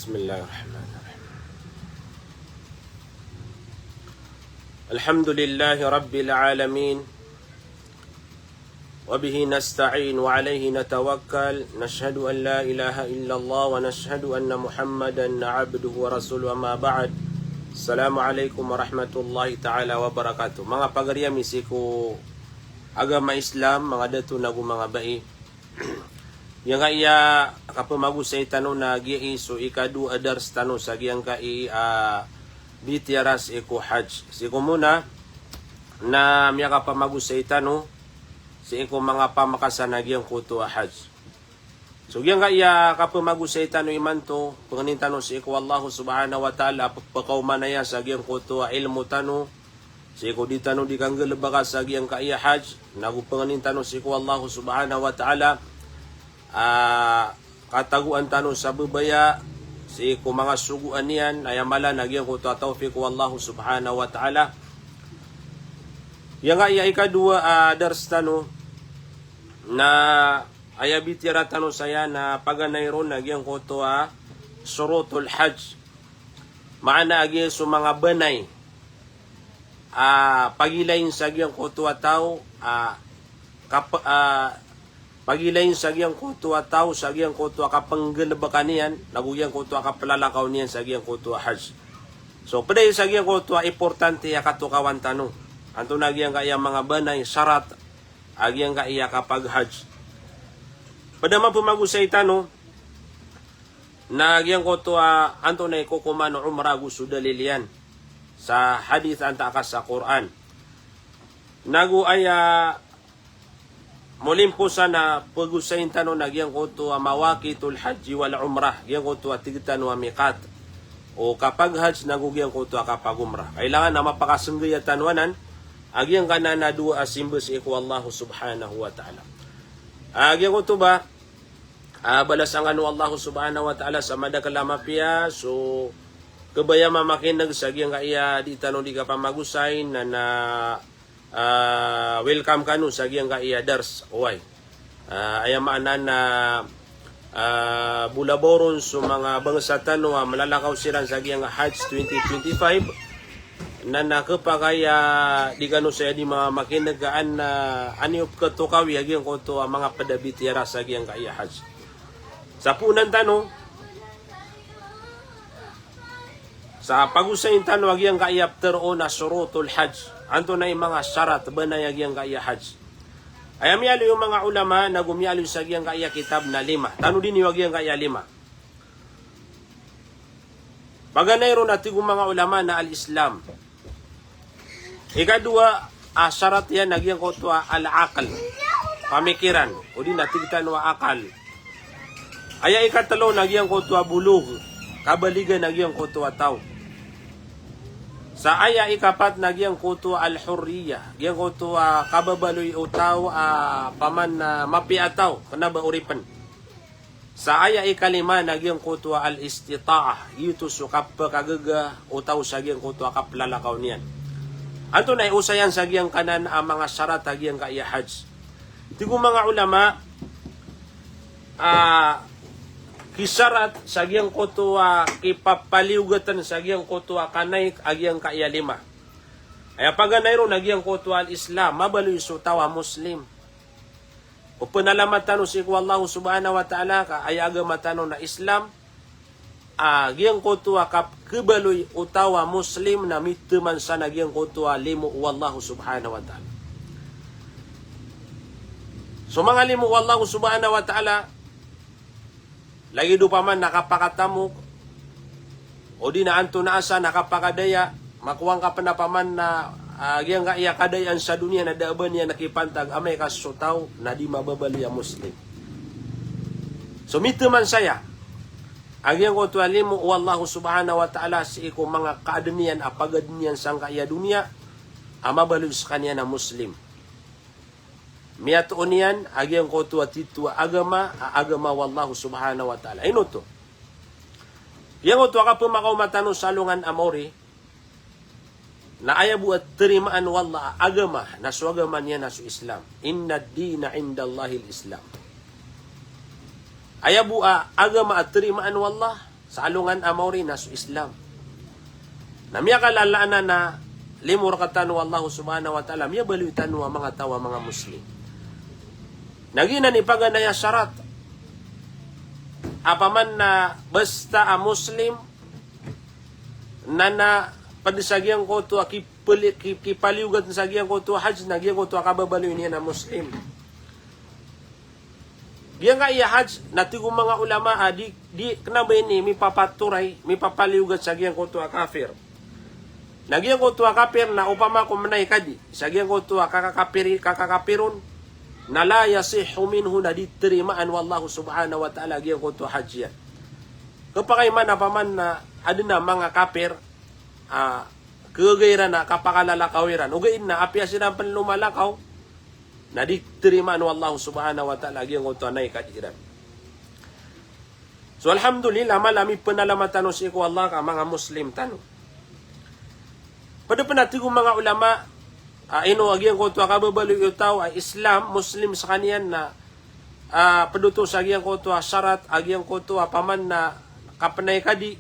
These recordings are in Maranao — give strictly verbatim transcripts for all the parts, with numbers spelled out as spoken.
Bismillahirrahmanirrahim. Alhamdulillahi Rabbil Alamin. Wa bihi nasta'in wa alayhi natawakkal. Nashhadu an la ilaha illallah wa nashhadu anna Muhammadan abduhu wa rasuluh, amma ba'd. Assalamu alaikum warahmatullahi ta'ala wabarakatuh. Manga pagari ami sii ko agama Islam, manga dato nago manga bai. Giyangkaya kapamagosay tano na giyai so ikadowa a dars tano sa giyangkai a bitiyara sii ko Hajj. Sii ko mona na miyakapamagosay tano sii ko manga pamakasan a giyangkoto a Hajj. So giyangkaya kapamagosay tano imanto, pangnin tano sii ko Allah Subhanahu wa Ta'ala a pakaomanaya sa giyangkoto a ilmo tano, sii ko di tano di kanggalbaka sa giyangkaya Hajj, nago pangnin tano sii ko Allah Subhanahu wa Ta'ala a katagoan tano sa babaya sii ko manga sogoan iyan, aya mala na giyangkoto a tawfiq o Allah Subhanahu wa Ta'ala. Giyangkaya ikadowa a dars tano na aya bitiyara tano saya na paganay ron a giyangkoto a shurutul Hajj. Maana a giya so manga banay a pagilayin sa giyangkoto a taw a kap-, a pagilayin sa giyangkoto a taw sa giyangkoto a kapanggalbka niyan, nago giyangkoto a kaplalakaw niyan sa giyangkoto a Hajj. So, pd aya sa giyangkoto a importante a katokawan tano. Antonaa giyangkaya manga banay, sarat, a giyangkaya kapag-Hajj. Pd a mapamagosay tano na giyangkoto a antonaa i kokoman o Umrah ago so dalil iyan sa hadith antaa ka sa Qur'an. Nago aya molimposan a pagosayin tano na giyangkoto a mawaqitul hajji wal umrah, giyangkoto a tig tano a miqat o kapag-Hajj nago giyangkoto a kapag-Umrah. Kailangan a mapakasenggaya tano anan a giyangkanan a dowa a simba sii ko Allah Subhanahu wa Ta'ala. A giyangkoto ba a balasan kano o Allah Subhanahu wa Ta'ala sa madakl a mapiya. So, kabaya mamakineg sa giyangkaya di tano di kapamagosay na, na, ah, welcome kano sa giyangkaya dars, oway. Ah, aya maana na, ah, bolabaw ron so manga bangsa tano a malalakaw siran sa giyangkaya Hajj twenty twenty-five. Na, na khapakay a di kano saya di mamakineg a an, ah, an iyo pkhatokawi a giyangkoto a manga pd a bitiyara sa giyangkaya Hajj. Sa poonan tano, sa pagosayin tano a giyangkaya ptharoon a shurutul Hajj. Antonaa i manga sarat, banay a giyangkaya Hajj. Aya miyaaloy o manga ulama, nago miyaaloy sa giyangkaya kitab na lima. Tanodi niyo a giyangkaya lima. Paganay ron a tig o manga ulama na al-Islam. Ikadowa a sarat iyan a giyangkoto a al-aql, pamikiran, odi na tig tano a akal. Aya ikatlo na giyangkoto a bulugh, kabaligan a giyangkoto a taw. Sa aya ikapat na giyangkoto a al-hurriyah, giyangkoto a kababaloy o taw a paman na mapiya a taw, kna ba oripn. Sa aya ikalima na giyangkoto a al-istita'ah, giyoto so kapkagaga o taw sa giyangkoto a kaplalakaw niyan. Antonaa i osayan sa giyangkanan a manga sarat a giyangkaya Hajj? Tig o manga ulama a kisarat sa giyangkoto a kipapaliyogatn sa giyangkoto a kanay a giyangkaya lima. Aya paganay ron a giyangkoto a al-Islam, mabaloy so taw a Muslim. O pnalamat tano sii ko Allah Subhanahu wa Ta'ala ka aya agama tano na Islam, a giyangkoto a kapkhabaloy o taw a Muslim na mitaman san a giyangkoto a limo o Allah Subhanahu wa Ta'ala. So manga limo o Allah Subhanahu wa Ta'ala, lagid o paman na kapakatamok, odi na antonaa san a kapakadaya, makowa ngka pn a paman na, ah, giyangkaya kadayaan sa doniya na da a ba niyan kipantag amay ka so taw na di mababaloy a Muslim. So mitaman saya a giyangkoto a limo o Allah Subhanahu wa Ta'ala sii ko manga kaadn iyan a pagadn iyan sangkaya doniya a mabaloy skaniyan a Muslim. Miyatoon iyan a giyangkoto a titho a agama, a agama o Allah Subhanahu wa Ta'ala. Ino oto? Giyangkoto a kapmakaoma tano sa alongan a maori, na aya bo a tarimaan o Allah a agama, na so agama niyan na so Islam. Inna ad-dina indallahil Islam. Aya bo a agama a tarimaan o Allah, sa alongan a maori na so Islam. Na miyakalalaan anan a limo rktano o Allah subhanahu wa ta'ala, miyabaloy tano a manga taw a manga Muslim. Na giyanan i paganay a sarat a opama na basta a Muslim na na pd sa giyangkoto a kipali-, ki-, kipaliyogat sa giyangkoto a hajj na giyangkoto a kababaloy niyan a Muslim. Giyangkaya hajj na tig o manga ulama a di, di kna ba ini mipapatoray, mipapaliyogat sa giyangkoto a kafir. Na giyangkoto a kafir na opama ko mnay ka di sa giyangkoto a kakakapiri, kakakapir on, na la yasihhu minhu, na di tarimaan o Allah subhanahu wa ta'ala giyangkoto a hajj iyan. Khapakay man a opama na adn a manga kafir a khagaga iran a kapakalalakaw iran, ogaid na apiya siran pn lomalakaw, na di tarimaan o Allah subhanahu wa ta'ala giyangkoto a nay ka di iran. So alhamdulillah, mala a mipnalamat tano sii ko Allah ka manga Muslim tano. Pd pn a tig o manga ulama a ino a giyangkoto a kababaloy o taw a Islam, Muslim skaniyan na a pd oto sa giyangkoto a sarat a giyangkoto a opama na kapnay ka di.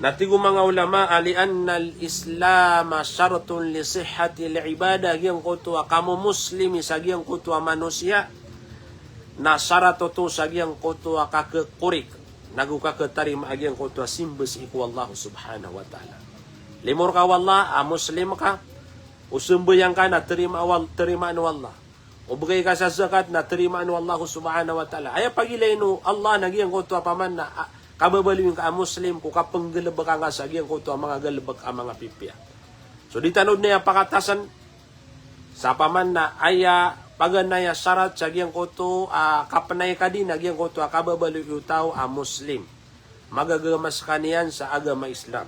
Na tig o manga ulama a li'annal Islama shartun li sihhatil ibadah, giyangkoto a kamomuslimi sa giyangkoto a manosiya na sarat oto sa giyangkoto a kakhakorik nago kakhatarimaa giyangkoto a simba sii ko Allah subhanahu wa ta'ala. Limo rka o Allah a Muslim ka, o sambayang ka na tarimaa o Al-, tarimaan o Allah. O bgay ka sa zakat na tarimaan o Allah subhanahu wa ta'ala. Aya pagilay o Allah na giyangkoto a opama na, a, kababaloy ngka a Muslim ko kapnggalbka ngka sa giyangkoto a manga galbk a manga pipiya. So di tano dn aya pakatasn sa opama na aya paganay a sarat sa giyangkoto a kapnay ka di na giyangkoto a kababaloy o taw a Muslim. Magagama skaniyan sa agama Islam.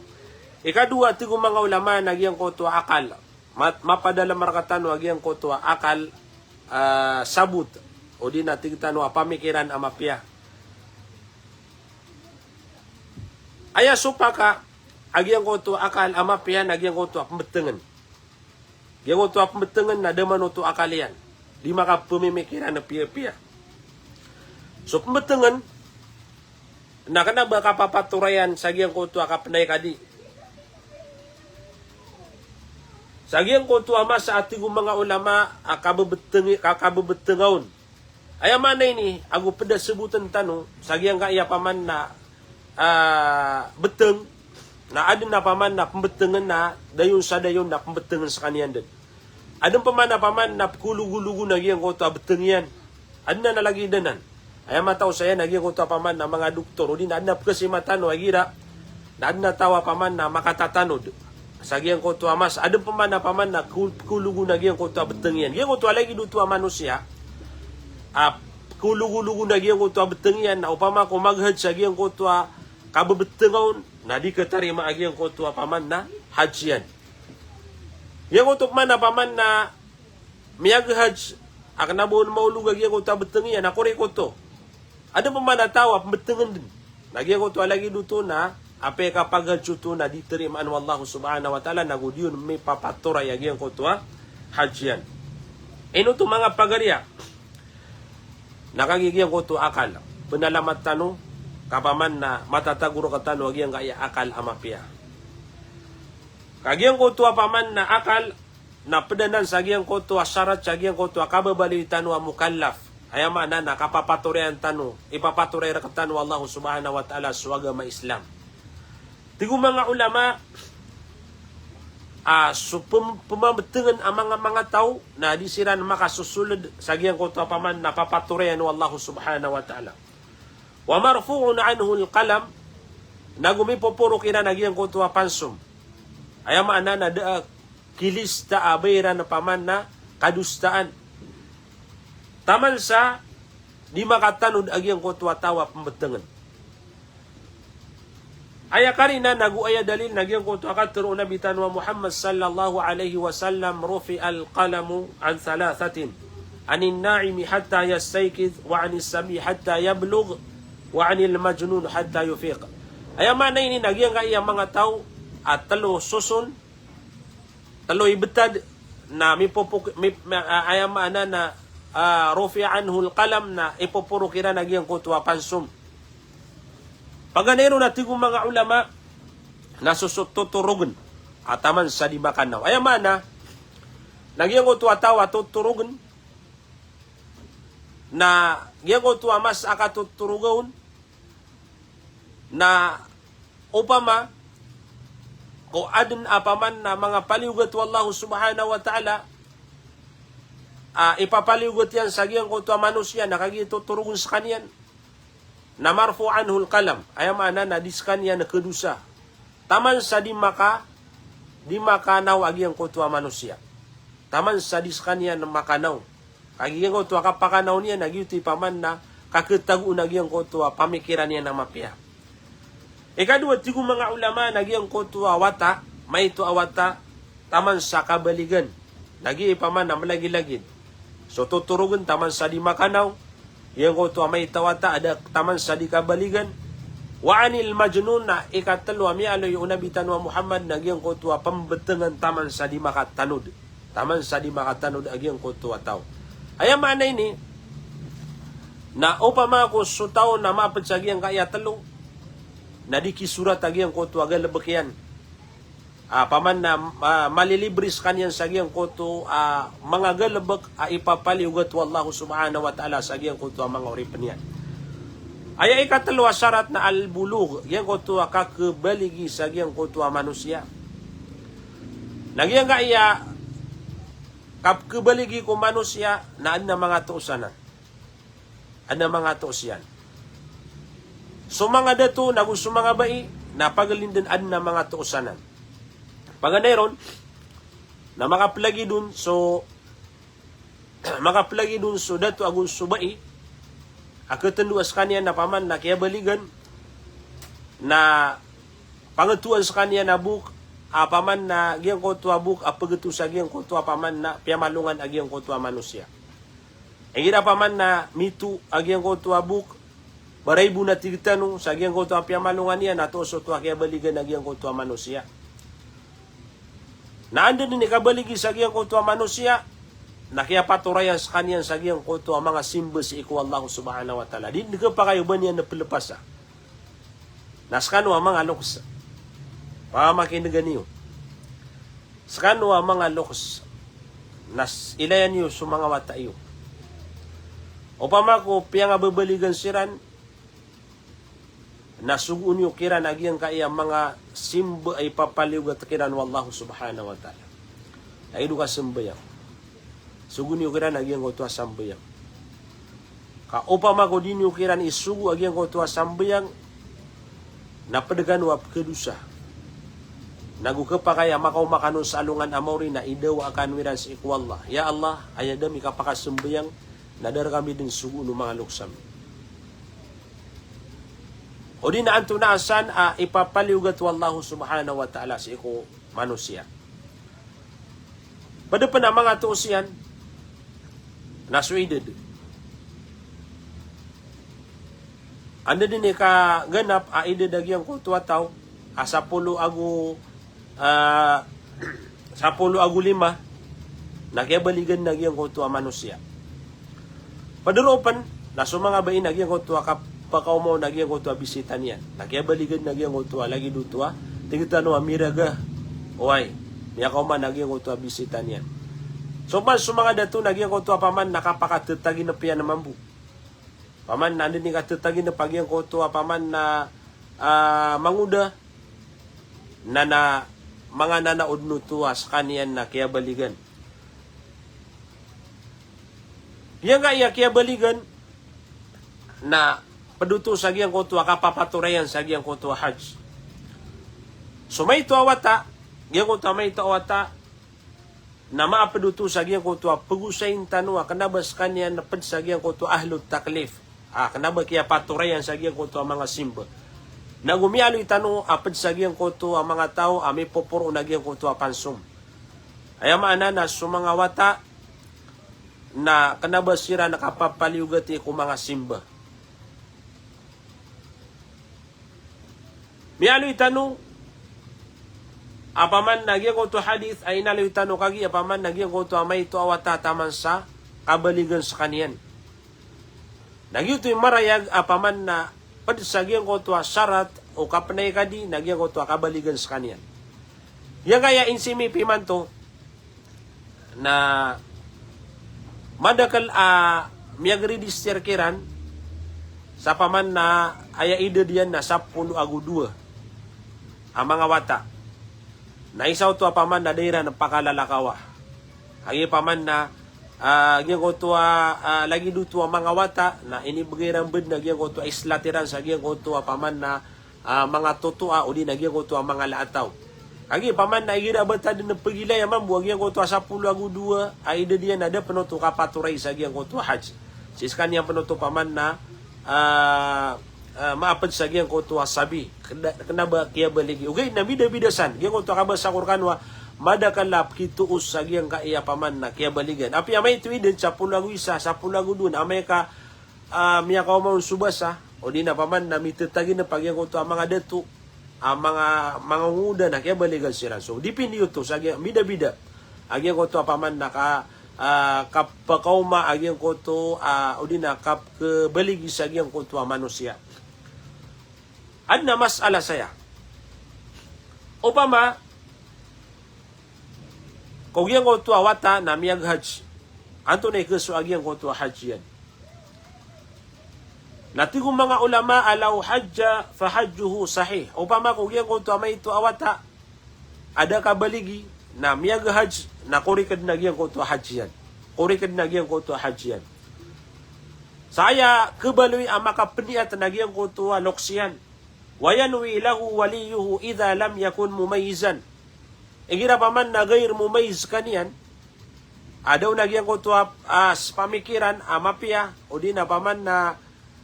Ikadowa, tig o manga ulama na giyangkoto a akal. Ma-, mapadalam rktano a giyangkoto a akal, a, sabot, odi na tig tano a pamikiran a mapiya. Aya sopaka a giyangkoto a akal a mapiya na giyangkoto a pmbtngn. Giyangkoto a pmbtngn na da man oto akal iyan. Di makapmimikiran a piyapiya. So pmbtngn, na kna ba kapapatorayan sa giyangkoto a kapnay ka di. Sa giyangkoto a masa a tig o manga ulama a kabebeteng-, ka-, kabebetenga on. Aya maana ini, ago ped a sebotn tano, sa giyangkaya opama na, ah, beteng, na aden a opama na pembetengn na, dayon sa dayon na pembetengn sekaniyan den. Aden pman a opama na pekologologon a giyangkoto a beteng iyan. Aden a lagid anan. Aya matao saya na giyangkoto a opama na manga doktor, odi na aden a pekesima tano a igira, na aden a taw a opama na makatatanod sa giyangkoto a masa. Aden pman a opama na kol-, pekologologon a giyangkoto a beteng iyan. Giyangkoto a lagid oto a manosiya a pekologologon a giyangkoto a beteng iyan, na opama ko maghaj sa giyangkoto a kabebetenga on, na di ketarima a giyangkoto a opama na haj iyan. Giyangkoto pman a opama na miyaghaj a kena ba on maolog a giyangkoto a beteng iyan, na korek oto. Aden pman a taw a pembetengn den. Na giyangkoto a lagid oto na apiya kapaghaj oto na di tarimaan o Allah subhanahu wa ta'ala, na go di on mipapatoray a giyangkoto a haj iyan. Ino oto manga pagariya? Na kagiya giyangkoto a akal. Penalamat tano, ka opama na matatago rektano a giyangkaya akal a mapiya. Ka giyangkoto a opama na akal, na ped anan sa giyangkoto a sarat sa giyangkoto a kababaloy tano a mukallaf. Aya maana na kapapatorayan tano, ipapatoray rektano o Allah subhanahu wa ta'ala so agama Islam. Tig o manga ulama, ah, so pem-, pemambetengn a manga, manga taw, na di siran makasosoled sa giyangkoto a opama na papatorayan o Allah subhanahu wa ta'ala. Wa marfu'un anhul qalam, na go mipoporok iran a giyangkoto a pansom. Aya maana na da a kilista a ba iran a opama na kadosaan. Taman sa di makatanod a giyangkoto a taw a pembetengn. Aya karina na go aya dalil na giyangkoto a katero o Nabi tano a Muhammad sallallahu alaihi wasallam, "Rufi'al qalamu an thalathatin, anin na'imi hatta yastayqidh, wa anis sabi hatta yablugh, wa anil majnun hatta yufiq." Aya maana ini na giyangkaya manga taw a telo soson, telo i betad, na mipopok-, mip-, ma-, a-, aya maana na, ah, rufi'a anhul qalam, na ipoporok iran a giyangkoto a pansom. Paganay ron a tig o manga ulama na so, so totorogn a taman sa di makanaw. Aya maana na giyangkoto a taw a totorogn na giyangkoto a masa a katotoroga on na opama ko adn a paman na manga paliyogat o Allah subhanahu wa ta'ala a ipapaliyogat iyan sa giyangkoto a manosiya na kagiya totorogn skaniyan na marfu anhul qalam. Aya maana na di skaniyan kadosa. Taman sa di maka, di makanaw a giyangkoto a manosiya. Taman sa di skaniyan makanaw. Kagiya giyangkoto a kapakanaw niyan na giyoto i paman na kakatagoon a giyangkoto a pamikiran iyan a mapiya. Ikadowa, tig o manga ulama na giyangkoto a wata, maito a wata, taman sa kabaligan. Na giya i paman na malagilagid. So totorogn taman sa di makanaw, giyangkoto a maito a wata a da taman sa di kabaligan. Wa anil majnun, na ikatlo a miyaaloy o Nabi tano a Muhammad na giyangkoto a pmbtngan taman sa di makatanod. Taman sa di makatanod a giyangkoto a taw. Aya maana ini, na opama ko so taw na mapd sa giyangkaya tlo, na di kisorat a giyangkoto a galbk iyan. A paman na, ah, malilibri skaniyan sa giyangkoto a manga galbk a ipapaliyogat o Allah subhanahu wa ta'ala sa giyangkoto a manga oripn iyan. Aya ikatlo a sarat na al-bulugh, giyangkoto a kakbaligi sa giyangkoto a manosiya. Na giyangkaya kapkbaligi ko manosiya na adn a manga toos anan. Adn a manga toos iyan. So manga dato nago so manga bai na paglindn adn a manga toos anan. Paganay ron na makaplagid on so, makaplagid on so dato ago so bai a ktndoa skaniyan a paman na kiyabaligan na pangtoan skaniyan a bok a paman na giyangkoto a bok a pgto sa giyangkoto a paman na piyamalongan a giyangkoto a manosiya. Igira paman na mito a giyangkoto a bok, ba raibo na tig tano sa giyangkoto a piyamalongan iyan na toos oto a kiyabaligan a giyangkoto a manosiya. Na anda dn i kabaligi sa giyangkoto a manosiya, na kiyapatorayan skaniyan sa giyangkoto a manga simba sii ko Allah subhanahu wa ta'ala. Di dn khapakay o ba niyan plpasa. Na skano a manga loks, pamakin'ga niyo. Skano a manga loks, na s-, ilayan iyo so manga wata iyo. Opama ko piyangababaligan siran, na sogoon iyo kiran a giyangkaya manga simba a ipapaliyogat kiran o Allah subhanahu wa ta'ala. Lagid o kasambayang. Sogoon iyo kiran a giyangkoto a sambayang. Ka opama ko di niyo kiran isogo a giyangkoto a sambayang, na pd kano a pkhadosa. Nago khapakay a makaoma kano sa alongan a maori na idawaa kano iran sii ko Allah. Ya Allah, aya da ami kapakasambayang, na da rkami dn sogoon o manga loks ami. O di na antonaa san a ipapaliyogat o Allah subhanahu wa ta'ala sii ko manosiya. Pd pn a manga toos iyan na so idad. Anda dn i kaganap a idad a giyangkoto a taw a sapolo ago, ah, sapolo ago lima, na kiyabaligan a giyangkoto a manosiya. Pd roo pn na so manga bai na giyangkoto a kapakaoma on a giyangkoto a bisita niyan, na kiyabaligan a giyangkoto a lagid oto a tig tano a miraga. Oway, miyakaoma na giyangkoto a bisita niyan. So man so manga dato na giyangkoto a paman na kapakatataginp iyan mambo. Paman na anda dn i katataginp a giyangkoto a paman na, ah, mangoda, na, na manga nanaod oto a skaniyan na kiyabaligan. Giyangkaya kiyabaligan na pd oto sa giyangkoto a kapapatorayan sa giyangkoto a hajj. So maito a wata, giyangkoto a maito a wata, na maapd oto sa giyangkoto a pagosayin tano a kna ba skaniyan na pd sa giyangkoto a ahlut taklif. A kna ba kiyapatorayan sa giyangkoto a manga simba. Nago miyaaloy tano a pd sa giyangkoto a manga taw a mipoporo na giyangkoto a pansom. Aya maana na so manga wata na kna ba siran kapapaliyogati ko manga simba. Miyaaloy tano a paman na giyangkoto a hadith a inaloy tano kagiya a paman na giyangkoto a maito a wata taman sa kabaligan skaniyan. Na giyoto i marayag a paman na pd sa giyangkoto a sarat o kapnay kadi na giyangkoto a kabaligan skaniyan. Giyangkaya insimi pimanto na madakl a miyagregister kiran sa paman na aya idad iyan na sapolo ago dowa a manga wata. Na isa oto a paman na da iran pakalalakawa. Kagiya paman na, ah, giyangkoto a, ah, lagid oto a manga wata na inibgay iran bd na giyangkoto a islat iran sa giyangkoto a paman na, ah, manga totoa odi na giyangkoto a manga laataw. Kagiya paman na igira ba ta dn pagilaya mambo a giyangkoto a sapolo ago dowa a idad iyan na da pn oto kapatoray sa giyangkoto a hajj. Sii skaniyan pn oto paman na, ah, ah, maapd sa giyangkoto a sabi. Kna, kna ba kiyabaligi. Ogaid na bidabida san. Giyangkoto a kabasa ko rkano a madakl a pkitoos sa giyangkaya paman na kiyabaligan. Apiya maito idad sapolo ago isa, sapolo ago dowa na amay ka, ah, miyakaoma on so basa, odi na paman na mitataginp a giyangkoto a manga dato, a manga, manga ngoda na kiyabaligan siran. So, dipindi oto sa giya, bidabida a giyangkoto a paman na ka, ah, kapakaoma a giyangkoto, ah, odi na kapkabaligi sa giyangkoto a manosiya. Adn a masala saya. Opama ko giyangkoto a wata na miyaghajj. Antonaa i khasowa a giyangkoto a hajj iyan? Na tig o manga ulama a law hajja fa hajjuhu sahih. Opama ko giyangkoto a maito a wata a da kabaligi na miyaghajj na korek dn a giyangkoto a hajj iyan. Korek dn a giyangkoto a hajj iyan. Sa aya khabaloy a makapniyat na giyangkoto a loks iyan. Wa yanwi lahu waliyuhu idha lam yakun mumayyizan. Igira paman na ghair mumayyiz skaniyan, a da on a giyangkoto a, ah, spamikiran a mapiya, odi na paman na,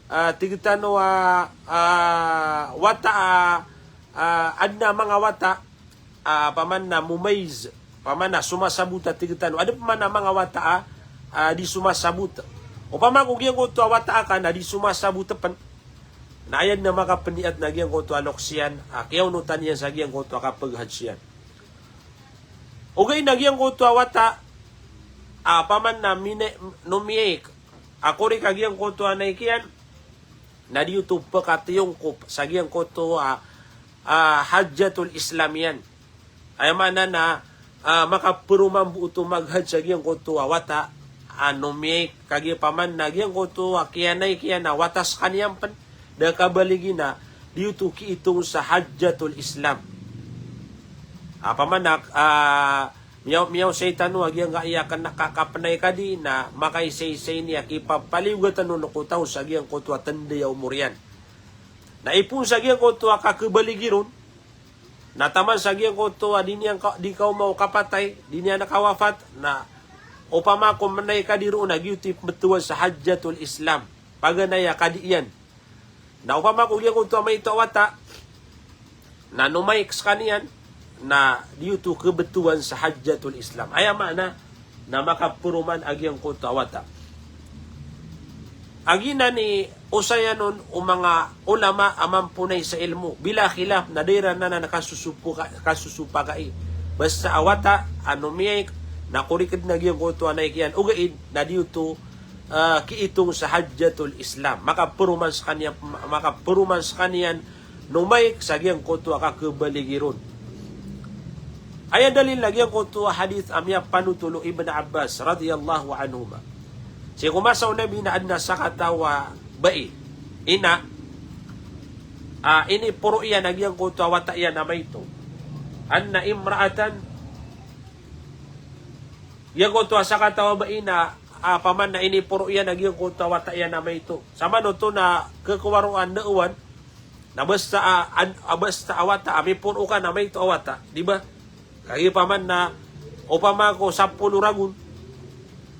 ah, tig tano a, ah, wata a, ah, adn a manga wata, ah, paman na mumayyiz, paman na somasabot a tig tano. Adn paman a manga wata a, ah, di somasabot. Opama ko giyangkoto a wata akan a di somasabot pn, na aya dn a makapniyat na giyangkoto a loks iyan a kiyaonotan iyan sa giyangkoto a kapaghajj iyan. Ogaid na giyangkoto a wata a paman na mine, no miyaik a korek a giyangkoto a naik iyan, na di oto pkatiyongkop sa giyangkoto a, ah, hajjatul Islam iyan. Aya maana na, ah, makaproma mambo oto maghajj sa giyangkoto a wata a no miyaik, kagiya paman na giyangkoto a kiyanaik iyan a wata skaniyan pn da kabaligi na di oto kiitong sa hajjatul Islam. Ah, paman na, ah, miyaw, miyaw saitan o a giyangkaya kna, ka, kapnay kadi na makaisaisay niyan a kipapaliyogat tano ko taw sa giyangkoto a tanda iyan a omor iyan. Na ipoon sa giyangkoto a kakhabaligi ron, na taman sa giyangkoto a di niyan ka, di kaoma o kapatay, di niyan kawafat, na opama ko mnay kadi ron na giyoto i pmbtowan sa hajjatul Islam. Paganay a kadi iyan. Na opama ko giyangkoto a maito a wata, na no maik skaniyan, na di oto khabtowan sa hajjatul Islam. Aya maana na makaproma a giyangkoto a wata. A giyanan i osayan on o manga ulama a mamponay sa ilmo. Bila khilaf na da iran anan kasosopoka, kasosopakai. Basta a wata a no miyaik na korek dn a giyangkoto a naik iyan. Ogaid na di oto, ah, kiitong sa hajjatul Islam. Makaproma skaniyan, makaproma skaniyan no maik sa giyangkoto a kakhabaligi ron. Aya dalil na giyangkoto a hadith a miyapanotol o Ibn Abbas radiyallahu anhuma. Sii ko masa o Nabi na adn a sakataw a bai, ina, a iniporo iyan a giyangkoto a wata iyan a maito. Anna imra'atan, giyangkoto a sakataw a bai na, ah, paman na iniporo iyan a giyangkoto a wata iyan a maito. Samanoto na khakowa ron a ndaowan, na basta a, an, a basta a wata, a miporo ka na maito a wata, di ba? Kagiya paman na, opama ko sapolo ragon,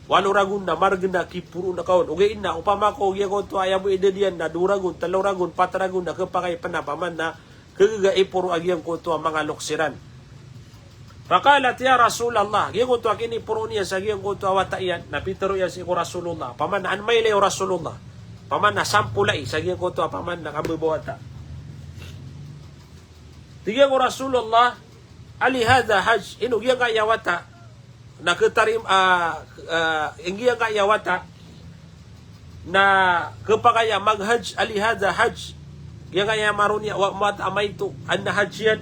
walo ragon na margn a kiporo na kaon. Ogaid na, opama ko giyangkoto a aya bo idad iyan na dowa ragon, tlo ragon, pat ragon na khapakay pn a paman na, khagaga iporo a giyangkoto a manga loks iran. Faqalat, "Ya Rasulallah," giyangkoto a kiniporo niyan sa giyangkoto a wata iyan, na pitharo iyan sii ko Rasulullah. Paman na an mailay o Rasulullah. Paman na sampo lai sa giyangkoto a paman na kababawata. Tig iyan ko Rasulullah, "Ali hadha hajj?" Ino giyangkaya wata na khatarim, ah, ah, ino giyangkaya wata na khapakay a maghajj, "Ali hadha hajj?" Giyangkaya maroniya a wata a maito, adn a hajj iyan.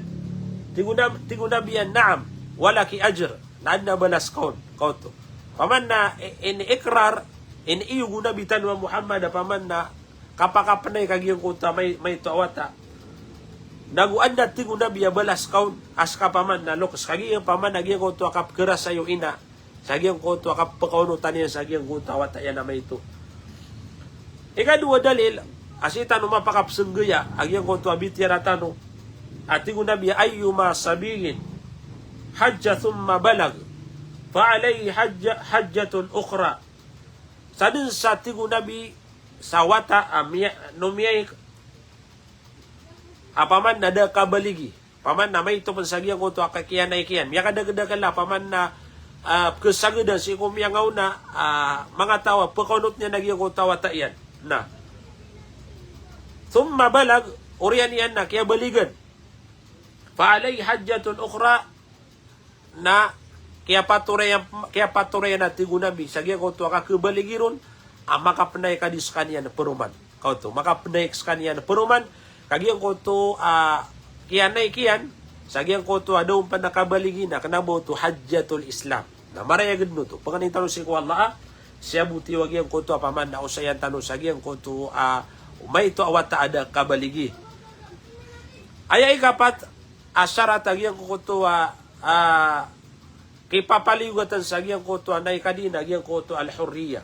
Tig o Nab-, tig o Nabi iyan, "Na'am, wa laki ajr." Na adn a balas ka on, ka oto. Paman na i-, ini ikrar, iniyog o Nabi tano a Muhammad a paman na kapakapnay ka giyangkoto a may-, maito a wata. Nago adn a tig o Nabi a balas ka on, a ska paman na loks ka giyang paman na giyangkoto a kapkharasay o ina sa giyangkoto a kapkaonotan iyan sa giyangkoto a wata iyan a maito. Ikadowa a dalil a sii tano mapakapsnggaya a giyangkoto a bitiyara tano a tig o Nabi, "Ayyuma sabiyyin hajja thumma balagh, fa alayhi hajja-, hajjatun ukhra." Sadn sa, tig o Nabi, sa wata a miya-, no miyaik a paman na da kabaligi. Paman na maito pn sa giyangkoto a kakiyanaikiyan. Miyakadakdakl a paman na, ah, pkhasagdan sii ko miyangaona, ah, manga taw a pkaonot niyan a giyangkoto a wata iyan. Na. Thumma balagh, oriyan iyan na kiyabaligan. Fa alayhi hajjatun ukhra, na kiyapatoray, kiyapatorayan a tig o Nabi sa giyangkoto a kakabaligi ron a makapnay ka di skaniyan paroman. Ka oto, makapnay skaniyan paroman ka giyangkoto a kiyanaik iyan sa giyangkoto a da on pn a kabaligi na kna ba oto hajjatul Islam. Na marayag dn oto. Pangnin tano sii ko Allah a siyaboti o a giyangkoto a paman na osayan tano sa giyangkoto a maito a wata a da kabaligi. Aya ikapat a sarat a giyangkoto a, a, kipapaliyogatan sa giyangkoto a naik a di na giyangkoto al-hurriya.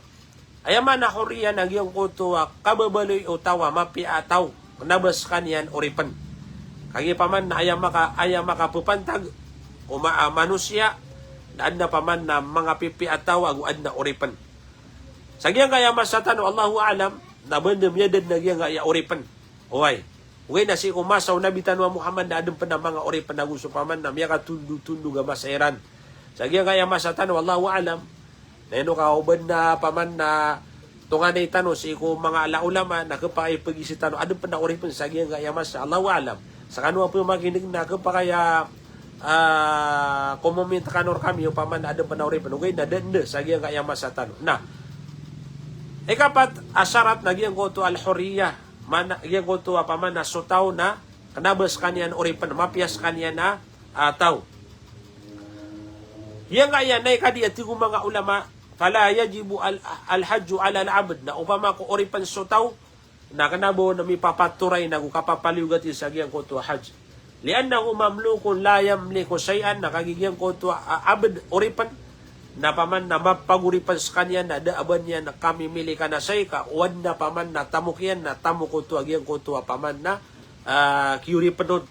Aya maana hurriya na giyangkoto a kababaloy o taw a mapiya a taw, kna ba skaniyan oripn. Kagiya paman na aya maka-, aya makapapantag o ma-, a manosiya, na adn a paman na manga pipiya a taw ago adn a oripn. Sa giyangkaya masa tano, Allahu a'lam, na ba dn miyada dn a giyangkaya oripn. Oway. Ogaid na sii ko masa o Nabi tano a Muhammad na adn pn a manga oripn ago so paman na miyakatondotondog a masa iran. Sa giyangkaya masa tano, Allahu a'lam. Na ino ka o ba dn a paman na tonganay tano sii ko manga ala ulama na khapakay pagizaan tano, adn pn a oripn sa giyangkaya masa, Allahu a'lam. Skano a pmakinig na khapakay a, ah, komomint kano rkami o paman na adn pn a oripn. Ogaid na da, da sa giyangkaya masa tano. Na ikapat a sarat na giyangkoto al-hurriya. Maana giyangkoto a paman na so taw na kna ba skaniyan oripn, mapiya skaniyan a, a taw. Giyangkaya naik a di a tig o manga ulama, fala yajibu al-, al-hajju ala al-abd. Na opama ko oripn so taw, na kna ba on a mipapatoray nago kapapaliyogati sa giyangkoto a hajj. Li'annahu mamlukun la yamliku shay'an, na kagiya giyangkoto a, a, abd, oripn, na paman na mapagoripn skaniyan na da a ba niyan kamimilikan a shay, ka o adn a paman na tamok iyan na tamok oto a giyangkoto a paman na, ah, kiyoripn on.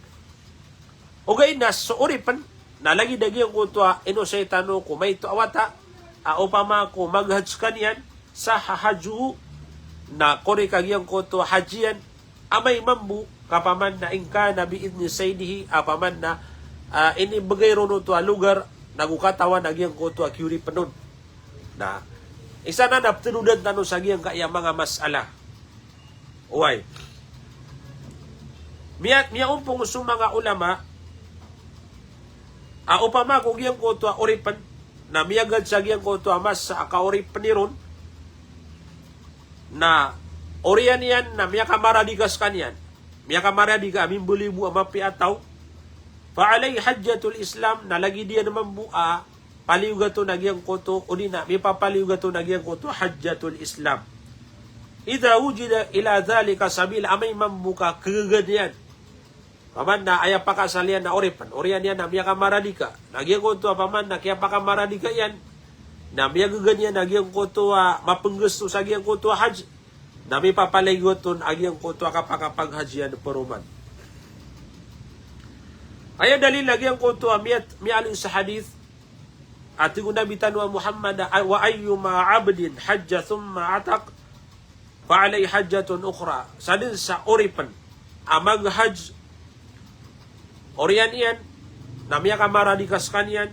Ogaid na so oripn na lagid a giyangkoto a inosay tano ko maito a wata, a opama ko maghajj skaniyan, sahha hajjuhu, na korek a giyangkoto a hajj iyan, amay mambo ka paman na in kana bi idhni sayyidihi, a paman na, ah, inibgay ron oto a lugar nago katawan a giyangkoto a kiyoripn on. Na isa nan a ptharodan tano sa giyangkaya manga masala. Oway. Miya, miyaompong so manga ulama a opama ko giyangkoto a oripn na miyaghajj sa giyangkoto a masa a kaoripn iron, na oriyan iyan na miyakamaradika skaniyan, miyakamaradika a mimbalibo a mapiya a taw, fa alayhi hajjatul Islam, na lagid iyan mambo a paliyogat on a giyangkoto, odi na mipapaliyogat on a giyangkoto hajjatul Islam. Idha wujida ila dhalika sabil, amay mambo ka kagagan iyan. Paman na aya pakaasal iyan na oripn, oriyan iyan na miyakamaradika. Na giyangkoto a paman na kiyapakamaradika iyan na miyagagan iyan a giyangkoto a mapnggasto sa giyangkoto a hajj, na mipapaliyogat on a giyangkoto a kapakapaghajian paroman. Aya dalil a giyangkoto a miyat-, miyaaloy sa hadith a tig o Nabi tano a Muhammad a, "Wa ayyuma abdin hajja thumma ataq, fa alayhi hajjatun ukhra." Sadn sa oripn a maghajj, oriyan iyan na miyakamaradika skaniyan,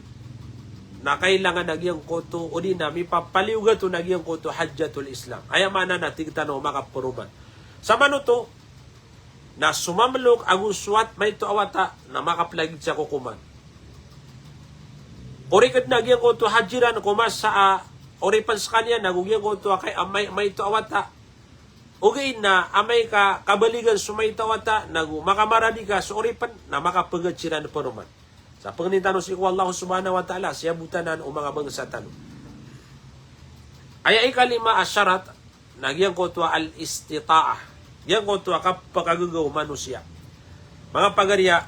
na kailangan a giyangkoto, odi na mipapaliyogat on a giyangkoto hajjatul Islam. Aya maana na tig tano a makaparoman. Samanoto, na so mamluk ago so wat-, maito a wata na makaplagid sa kokoman. Korek dn a giyangkoto a hajj iran ko masa a oripn skaniyan, ago giyangkoto a kay-, a may-, maito a wata. Ogaid na amay ka kabaligan so maito a wata, nago makamaradi ka so oripen, na makapegad siran paroman. Sa pangnin tano sii ko Allah subhanahu wa ta'ala, siyabotan o manga bangsa tano. Aya ikalima a sharat, na giyangkoto a al-istita'ah. Giyangkoto a kapakagaga o manosiya. Manga pagariya,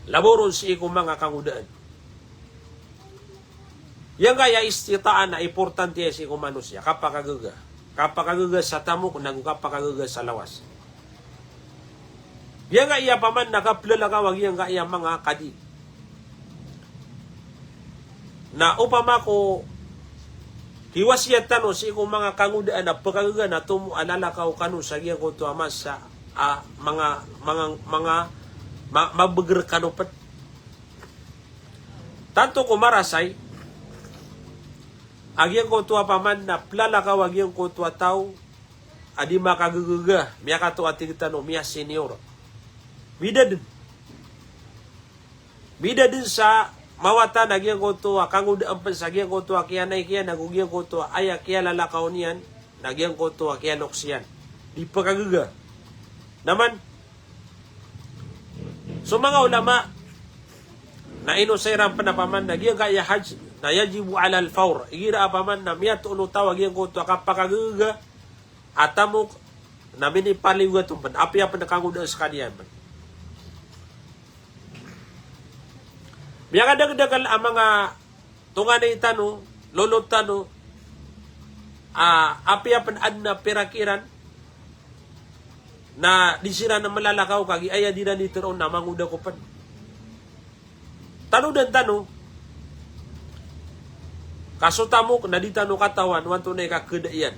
labaw ron sii ko manga kangodaan. Giyangkaya istita'ah na importante sii ko manosiya, kapakagaga. Kapakagaga sa tamok, nago kapakagaga sa lawas. Giyangkaya paman na kaplalakaw a giyangkaya manga kadi. Na opama ko kiwasiyat tano sii ko manga kangodaan a pakagaga na tomo a lalakaw kano sa giyangkoto a masa a manga, manga, manga, ma-, mabeger kano pen. Tanto ko marasay a giyangkoto a paman na plalakaw a giyangkoto a taw a di makagagaga, miyakatoa tig tano, miyasenior. Mida den. Mida den sa mawatan a giyangkoto a kangodaan pen sa giyangkoto a kiyanay kiyan, nago giyangkoto a aya kiyalalakaw niyan, na giyangkoto a kiyaloks iyan. Di pakagaga. Naman, so manga ulama, na inosay ran pen a paman na giyangkaya hajj, na yajibu alal fawr. Igira a paman na miyatoon o taw a giyangkoto a kapakagaga a tamok, na minipaliyogat on pen, apiya pen kangodaan sekaniyan pen. Miyakadakdakl a manga tonganay tano, lolot tano, a, apiya pen aden a pirak iran, na di siran melalakaw kagiya aya di ran di teroon na mangoda ko pen. Tanodan tano, ka so tamok na di tano katawan o antonaa i kakeda iyan,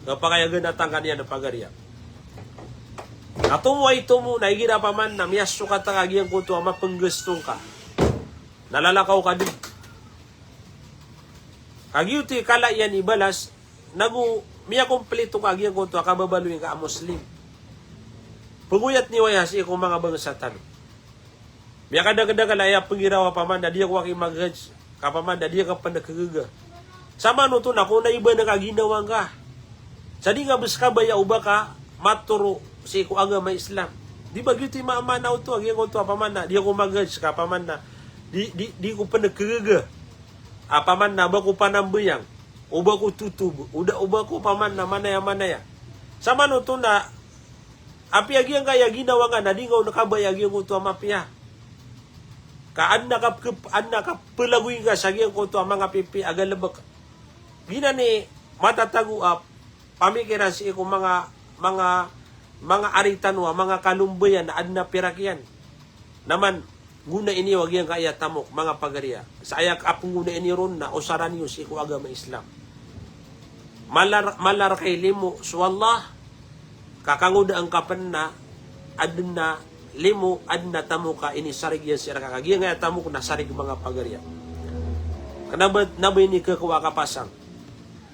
kapakay a ganatan ka niyan a pagariya. Na tomo a itomo, na igira paman na miyasokat ka giyangkoto a mapengges tongka, na lalakaw ka den. Ka giyoto i kala iyan i balas, nago miyakomplito ka giyangkoto a kababaloy ngka a Muslim. Pegoyat niyo aya sii ko manga bangsa tano. Miyakadakdakl a aya pengiraw a paman na di ako aki mag-hajj, ka paman na di ako pen kagaga. Samanoto na ko na iba na ka ginawa ngka. Sa di ngka bes kabaya o ba ka matoro sii ko agama Islam. Di ba giyoto i ma-, maana oto a giyangkoto a paman na di ako mag-hajj, ka paman na di, di, di ko pen kagaga. A paman na ba ko panambayang, o ba ko totob, o da, o ba ko paman na manaya-manaya. Samanoto na apiya giyangkaya ginawa ngka na di ngka on kabaya giyangkoto a mapiya. Ka aden a kap-, aden a kapelagoy ngka sa giyangkoto a manga pipiya a galebek. Giyanan i matatago a pamikiran sii ko manga, manga, manga ari tano a manga kalombayan a aden a pirak iyan. Naman, gonai niyo a giyangkaya tamok, manga pagariya. Sa aya kapenggonai niyo ron na osara niyo sii ko agama Islam. Malar-, malarkay limo so Allah, ka kangodaan ka pen na aden a limo, aden a tamok a inisarig iyan sii rka. Ka giyangkaya tamok na sarig, manga pagariya. Kena ba, kena ba ini kekowa a kapasang.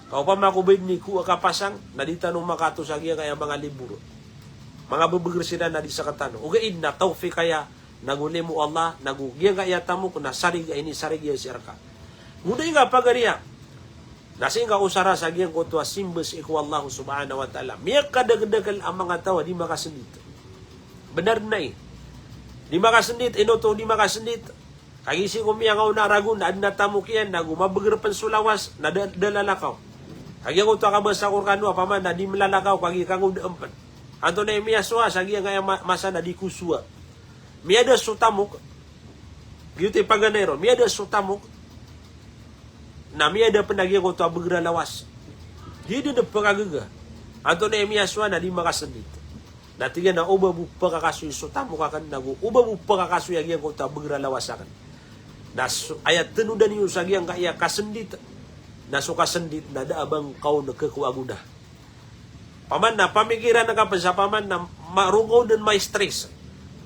Ka opama ko ba ini kowa a kapasang, na di tano makato sa giyangkaya manga libor. Manga bebeger siran na di sekatano. Ogaid na tawfik aya, nago limo o Allah, nago giyangkaya tamok na sarig a inisarig iyan sii rka. Gonai ngka pagariya. Na sii ngka osara sa giyangkoto a simba sii ko Allah subhanahu wa ta'ala. Miyakadakdakl a manga taw a di makasendit. Benar den ai. Di makasendit, ino oto di makasendit. Kagiya sii ko miyangaona a ragon na aden a tamok iyan, nago mabeger pen so lawas, na da, da lalakaw. Kagiya giyangkoto a kabasa ko rekano a paman na di melalakaw, kagiya kangodaan pen. Antonaa i miyasowa sa giyangkaya ma-, masa na di kosowa. Miyada so tamok. Giyoto i paganay ron. Miyada so tamok. Na miyada pen a giyangkoto a beger a lawas. Di den pekagaga. Antonaa i miyasowa na di makasendit. Na tig iyan a o ba bo pekakasoy so tamok aken, nago o ba bo pekakasoy a giyangkoto a beger a lawas aken. Na so, aya tenodan iyo sa giyangkaya kasendit, na so kasendit na da a ba ngka on kekowa a gona. Paman na pamikiran ka pen sa paman na ma-, rongaw den ma-stress.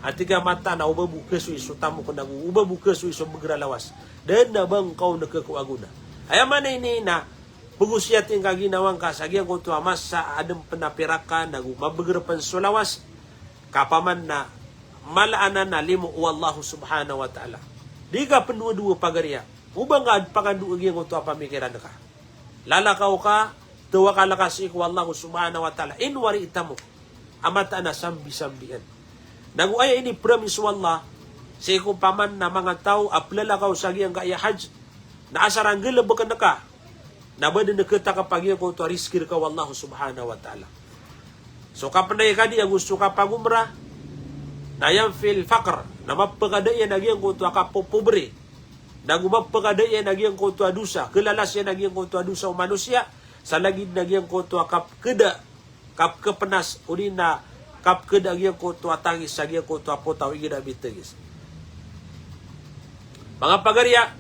Ati ka mataan a o ba bo kesoy so tamok nago o ba bo kesoy so beger a lawas. Da den a ba ngka on kekowa a gona. Aya maana ini na pegosiyati ngka ginawa ngka sa giyangkoto a masa a aden pen a pirak ka nago mabeger pen so lawas, ka paman na mala anan a limo o Allah subhanahu wa ta'ala. Di ka pendowadowa pagariya. O ba ngka pakandowaa giyangkoto a pamikiran ka. Lalakaw ka, tawakal ka sii ko Allah subhanahu wa ta'ala. Ino ari i tamok a mataan a sambi-sambian. Nago aya ini-promise o Allah sii ko paman na manga taw a plalakaw sa giyangkaya hajj, na asar a nggalbkn ka na ba dn khatakp a giyangkoto a rizki rka o Allah subhanahu wa ta'ala. So kapnay ka di ago so kapagomra, na yanfil faqr, na mapkada iyan a giyangkoto a kapopobre, nago mapkada iyan a giyangkoto a dosa, khlalas iyan a giyangkoto a dosa o manosiya, sa lagid na giyangkoto a kapkhada, kapkhapnas, odi na kapkhada a giyangkoto a tangis sa giyangkoto a potaw igira mitangis. Manga pagariya,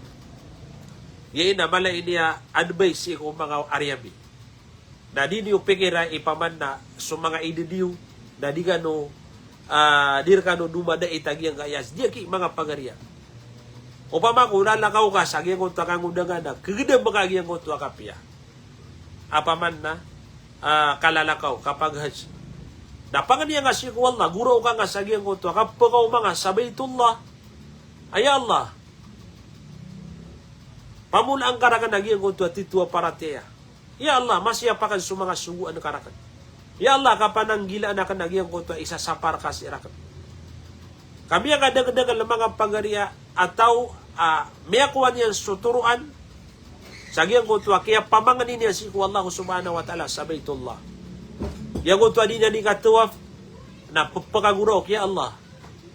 giya ini a mala ini a advice sii ko manga ari ami. Na di niyo pikira i paman na so manga id iyo, na di kano, ah, di rkano domadait a giyangkaya hajj. Di aki manga pagariya. Opama ko lalakaw ka sa giyangkoto a kangodangan na kagdam ka a giyangkoto a kapiya a paman na, ah, kalalakaw, kapag-hajj. Na pangniya nga sii ko Allah, goraok ka nga sa giyangkoto a kapakaoma nga sa Baitullah. Ay Allah, pamolaan ka rakn a giyangkoto a titho a paratiyaya. Ya Allah, masiyap akn so manga sogoan ka rakn. Ya Allah, kapananggilaan akn a giyangkoto a isasapar ka sii rakn. Ka miyakadakdakl a manga pagariya a taw a miyakowa niyan so toroan sa giyangkoto a kiyapamangni niyan sii ko Allah subhanahu wa ta'ala sa Baitullah. Giyangkoto a di niyan di katawaf na pphakagoraok, ya Allah,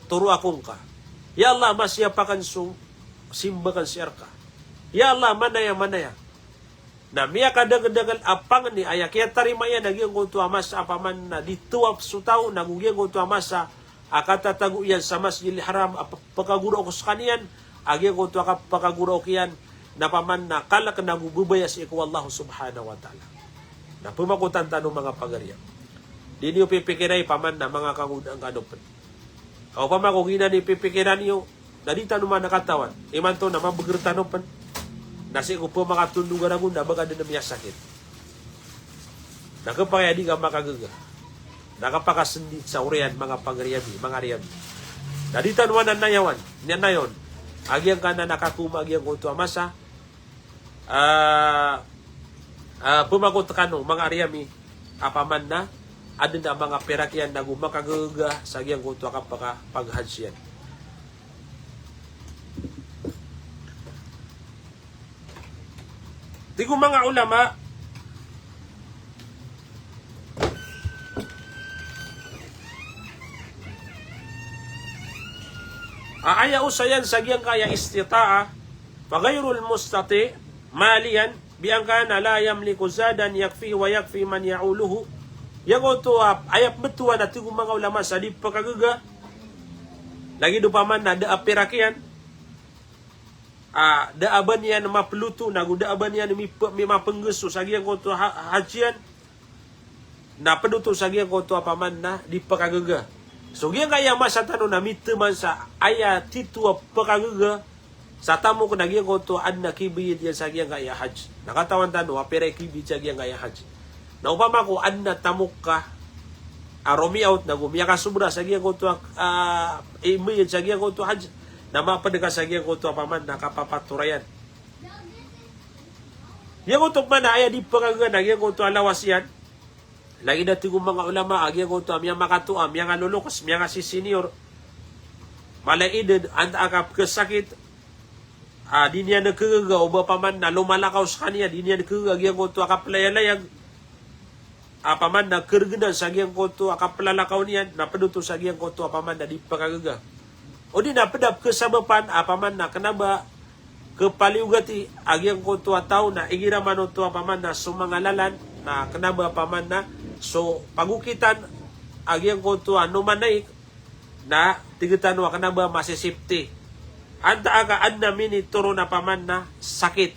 toro ako ngka. Ya Allah, masiyap akn so simba akn sii rka. Ya Allah, manaya, manaya. Na miyakadakdakl a pangni aya kiyatarima iyan a giyangkoto a masa a paman na di tawaf so taw, nago giyangkoto a masa a katatago iyan sa Masjidil Haram a p-, pakagoraok skaniyan, a giyangkoto a kapakagoraok iyan na paman na kalk nago babaya sii ko Allah subhanahu wa ta'ala. Na pmakotan tano manga pagariya. Di niyo pipikira i paman na manga kangodaan kano pn. Ka opama ko giyanan i pipikiran iyo, na di tano man katawan. Imanto na mabagr tano pn. Na sii ko pmakatondog a ragon na ba ka dn miyasakit. Na khapakay a di ka makagaga. Na khapakasndit sa oriyan, manga pagari ami, manga ari ami. Na di tano man anayawan, anayawn a giyangkanan a kakooma a giyangkoto a masa, ah, ah, pmakot kano, manga ari ami, a paman na adn a manga pirak iyan nago makagaga sa giyangkoto a kapaka-, pag-hajj iyan. Tig o manga ulama, a aya osayan sa giyangkaya istita'a, fa ghayrul mustati' maliyan, bi an kana la yamliku zadan yakfihi wa yakfi man ya'uluhu. Giyangkoto a, aya pmbtowan a tig o manga ulama sa di pkagaga, lagid o paman na da a pirak iyan, a, da a ba niyan maploto, nago da a ba niyan mip-, mi-, mapnggasto sa giyangkoto ha-, hajj iyan, na pd oto sa giyangkoto a paman na di pkagaga. So giyangkaya masa tano na mitaman sa aya titho a pkagaga sa tamok na giyangkoto a adn a kibayad iyan sa giyangkaya hajj. Na katawan tano a pira i kibayad sa giyangkaya hajj. Na opama ko adn a tamok ka a romiyaot nago miyakasobra sa giyangkoto a, ah, ibayad sa giyangkoto a hajj, na mapd ka sa giyangkoto a paman na kapapatorayan. Giyangkoto pman a aya di pkagaga na giyangkoto a lawas iyan. Lagid a tig o manga ulama a giyangkoto a miyamakatoa, miyangaloloks, miyangasisenior, mala i dn antaa ka pkhasakit, a, di niyan khagaga o ba paman na lomalakaw skaniyan, di niyan khagaga giyangkoto a kaplayalayag, a paman na khargnan sa giyangkoto a kaplalakaw niyan, na pd oto sa giyangkoto a paman na di pkagaga. Odi na pd a pkhasabapan a paman na kna ba khapaliyogat i a giyangkoto a taw na igira man oto a paman na so manga lalan na kna ba a paman na so pagokitan a giyangkoto a nomanaik na tig tano a kna ba masisipti. Antaa ka adn a minitoron a paman na sakit.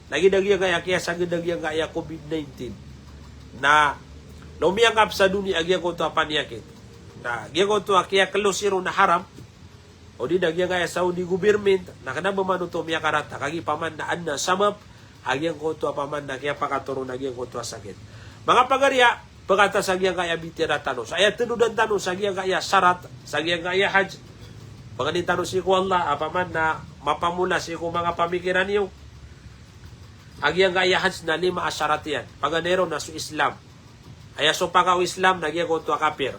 Lagid a giyangkaya kiyasagad a giyangkaya covid nineteen. Na lomiyangkap sa doniya a giyangkoto a paniyakit. Na giyangkoto a kiyaklosiro na haram. Odi na giyangkaya Saudi government, na kna ba man oto miyakarata, kagiya paman na adn a sabap a giyangkoto a paman na kiyapakatoron a giyangkoto a sakit. Manga pagariya, pkhatas a giyangkaya bitiyara tano. Sa aya tanodan tano sa giyangkaya sarat, sa giyangkaya hajj. Pangnin tano sii ko Allah, a paman na mapamola sii ko manga pamikiran iyo. a giyangkaya hajj na lima a sharat iyan. Paganay ron na so Islam. Aya sopaka o Islam na giyangkoto a kapir.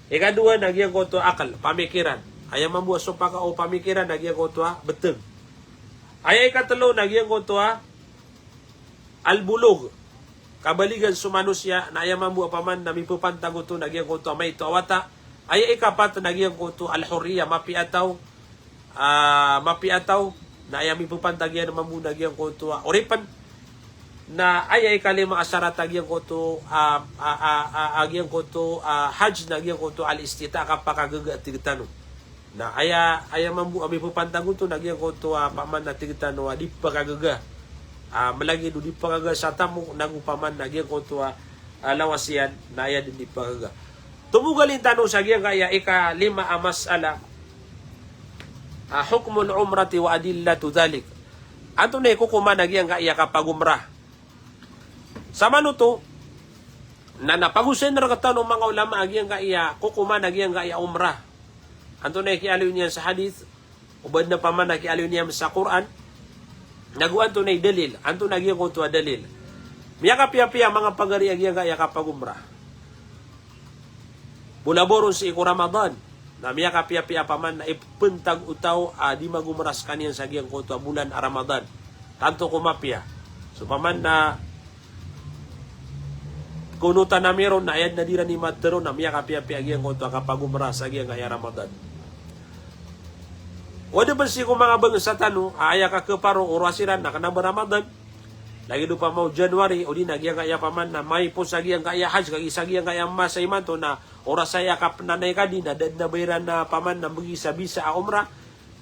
Ikadowa na giyangkoto a akal, pamikiran. Aya mambo a sopaka o pamikiran na giyangkoto a beteg. Aya ikatelo na giyangkoto a al-bulugh, kabaligan so manosiya, na aya mambo a paman na mipepantag oto na giyangkoto a maito a wata. Aya ikapat na giyangkoto al-hurriyyah, mapiya a taw, ah, mapiya a taw, na aya mipepantag iyan mambo na giyangkoto a oripen. Na aya ikalima a sharat a giyangkoto, ah, ah, ah, ah, a giyangkoto, ah, hajj na giyangkoto al-istita'a, kapakagaga, tig tano. Na aya, aya mambo a mipepantag oto na giyangkoto a paman na tig tano a di pakagaga. Ah, malagid o di pakagaga sa tamok nago paman na giyangkoto a, ah, lawas iyan na aya den di pakagaga. Tomogalin tano sa giyangkaya ikalima a mas'ala, ah, hukmul umrati wa adillatu dhalik. Antonaa i kokoman a giyangkaya kapagomra? Sa manoto, na, na pagosayin rektano o manga ulama a giyangkaya kokoman a giyangkaya omra. Antonaa i kiyaaloy niyan sa hadith, o ba den a paman a kiyaaloy niyan sa Qur'an, nago antonaa i dalil, antonaa giyangkoto a dalil. Miyakapiyapiya manga pagari a giyangkaya kapagomra. Bolaboron sii ko Ramadan, na miyakapiyapiya paman na ipentag o taw a di magomra sekaniyan sa giyangkoto a bolan a Ramadan. Tanto ko mapiya. So paman na konotan ami ron na aya den a di iran imateron na miyakapiyapiya giyangkoto a kapagomra sa giyangkaya Ramadan. O da pen sii ko manga bangsa tano a aya kakeparo o oras iran na kena ba Ramadan. Lagid o pama o January, o di na giyangkaya paman na maipos a giyangkaya hajj, kagiya sa giyangkaya masa imanto na oras aya kapenanay kadi na da den a ba iran a paman na mbegi sa bisa a omra,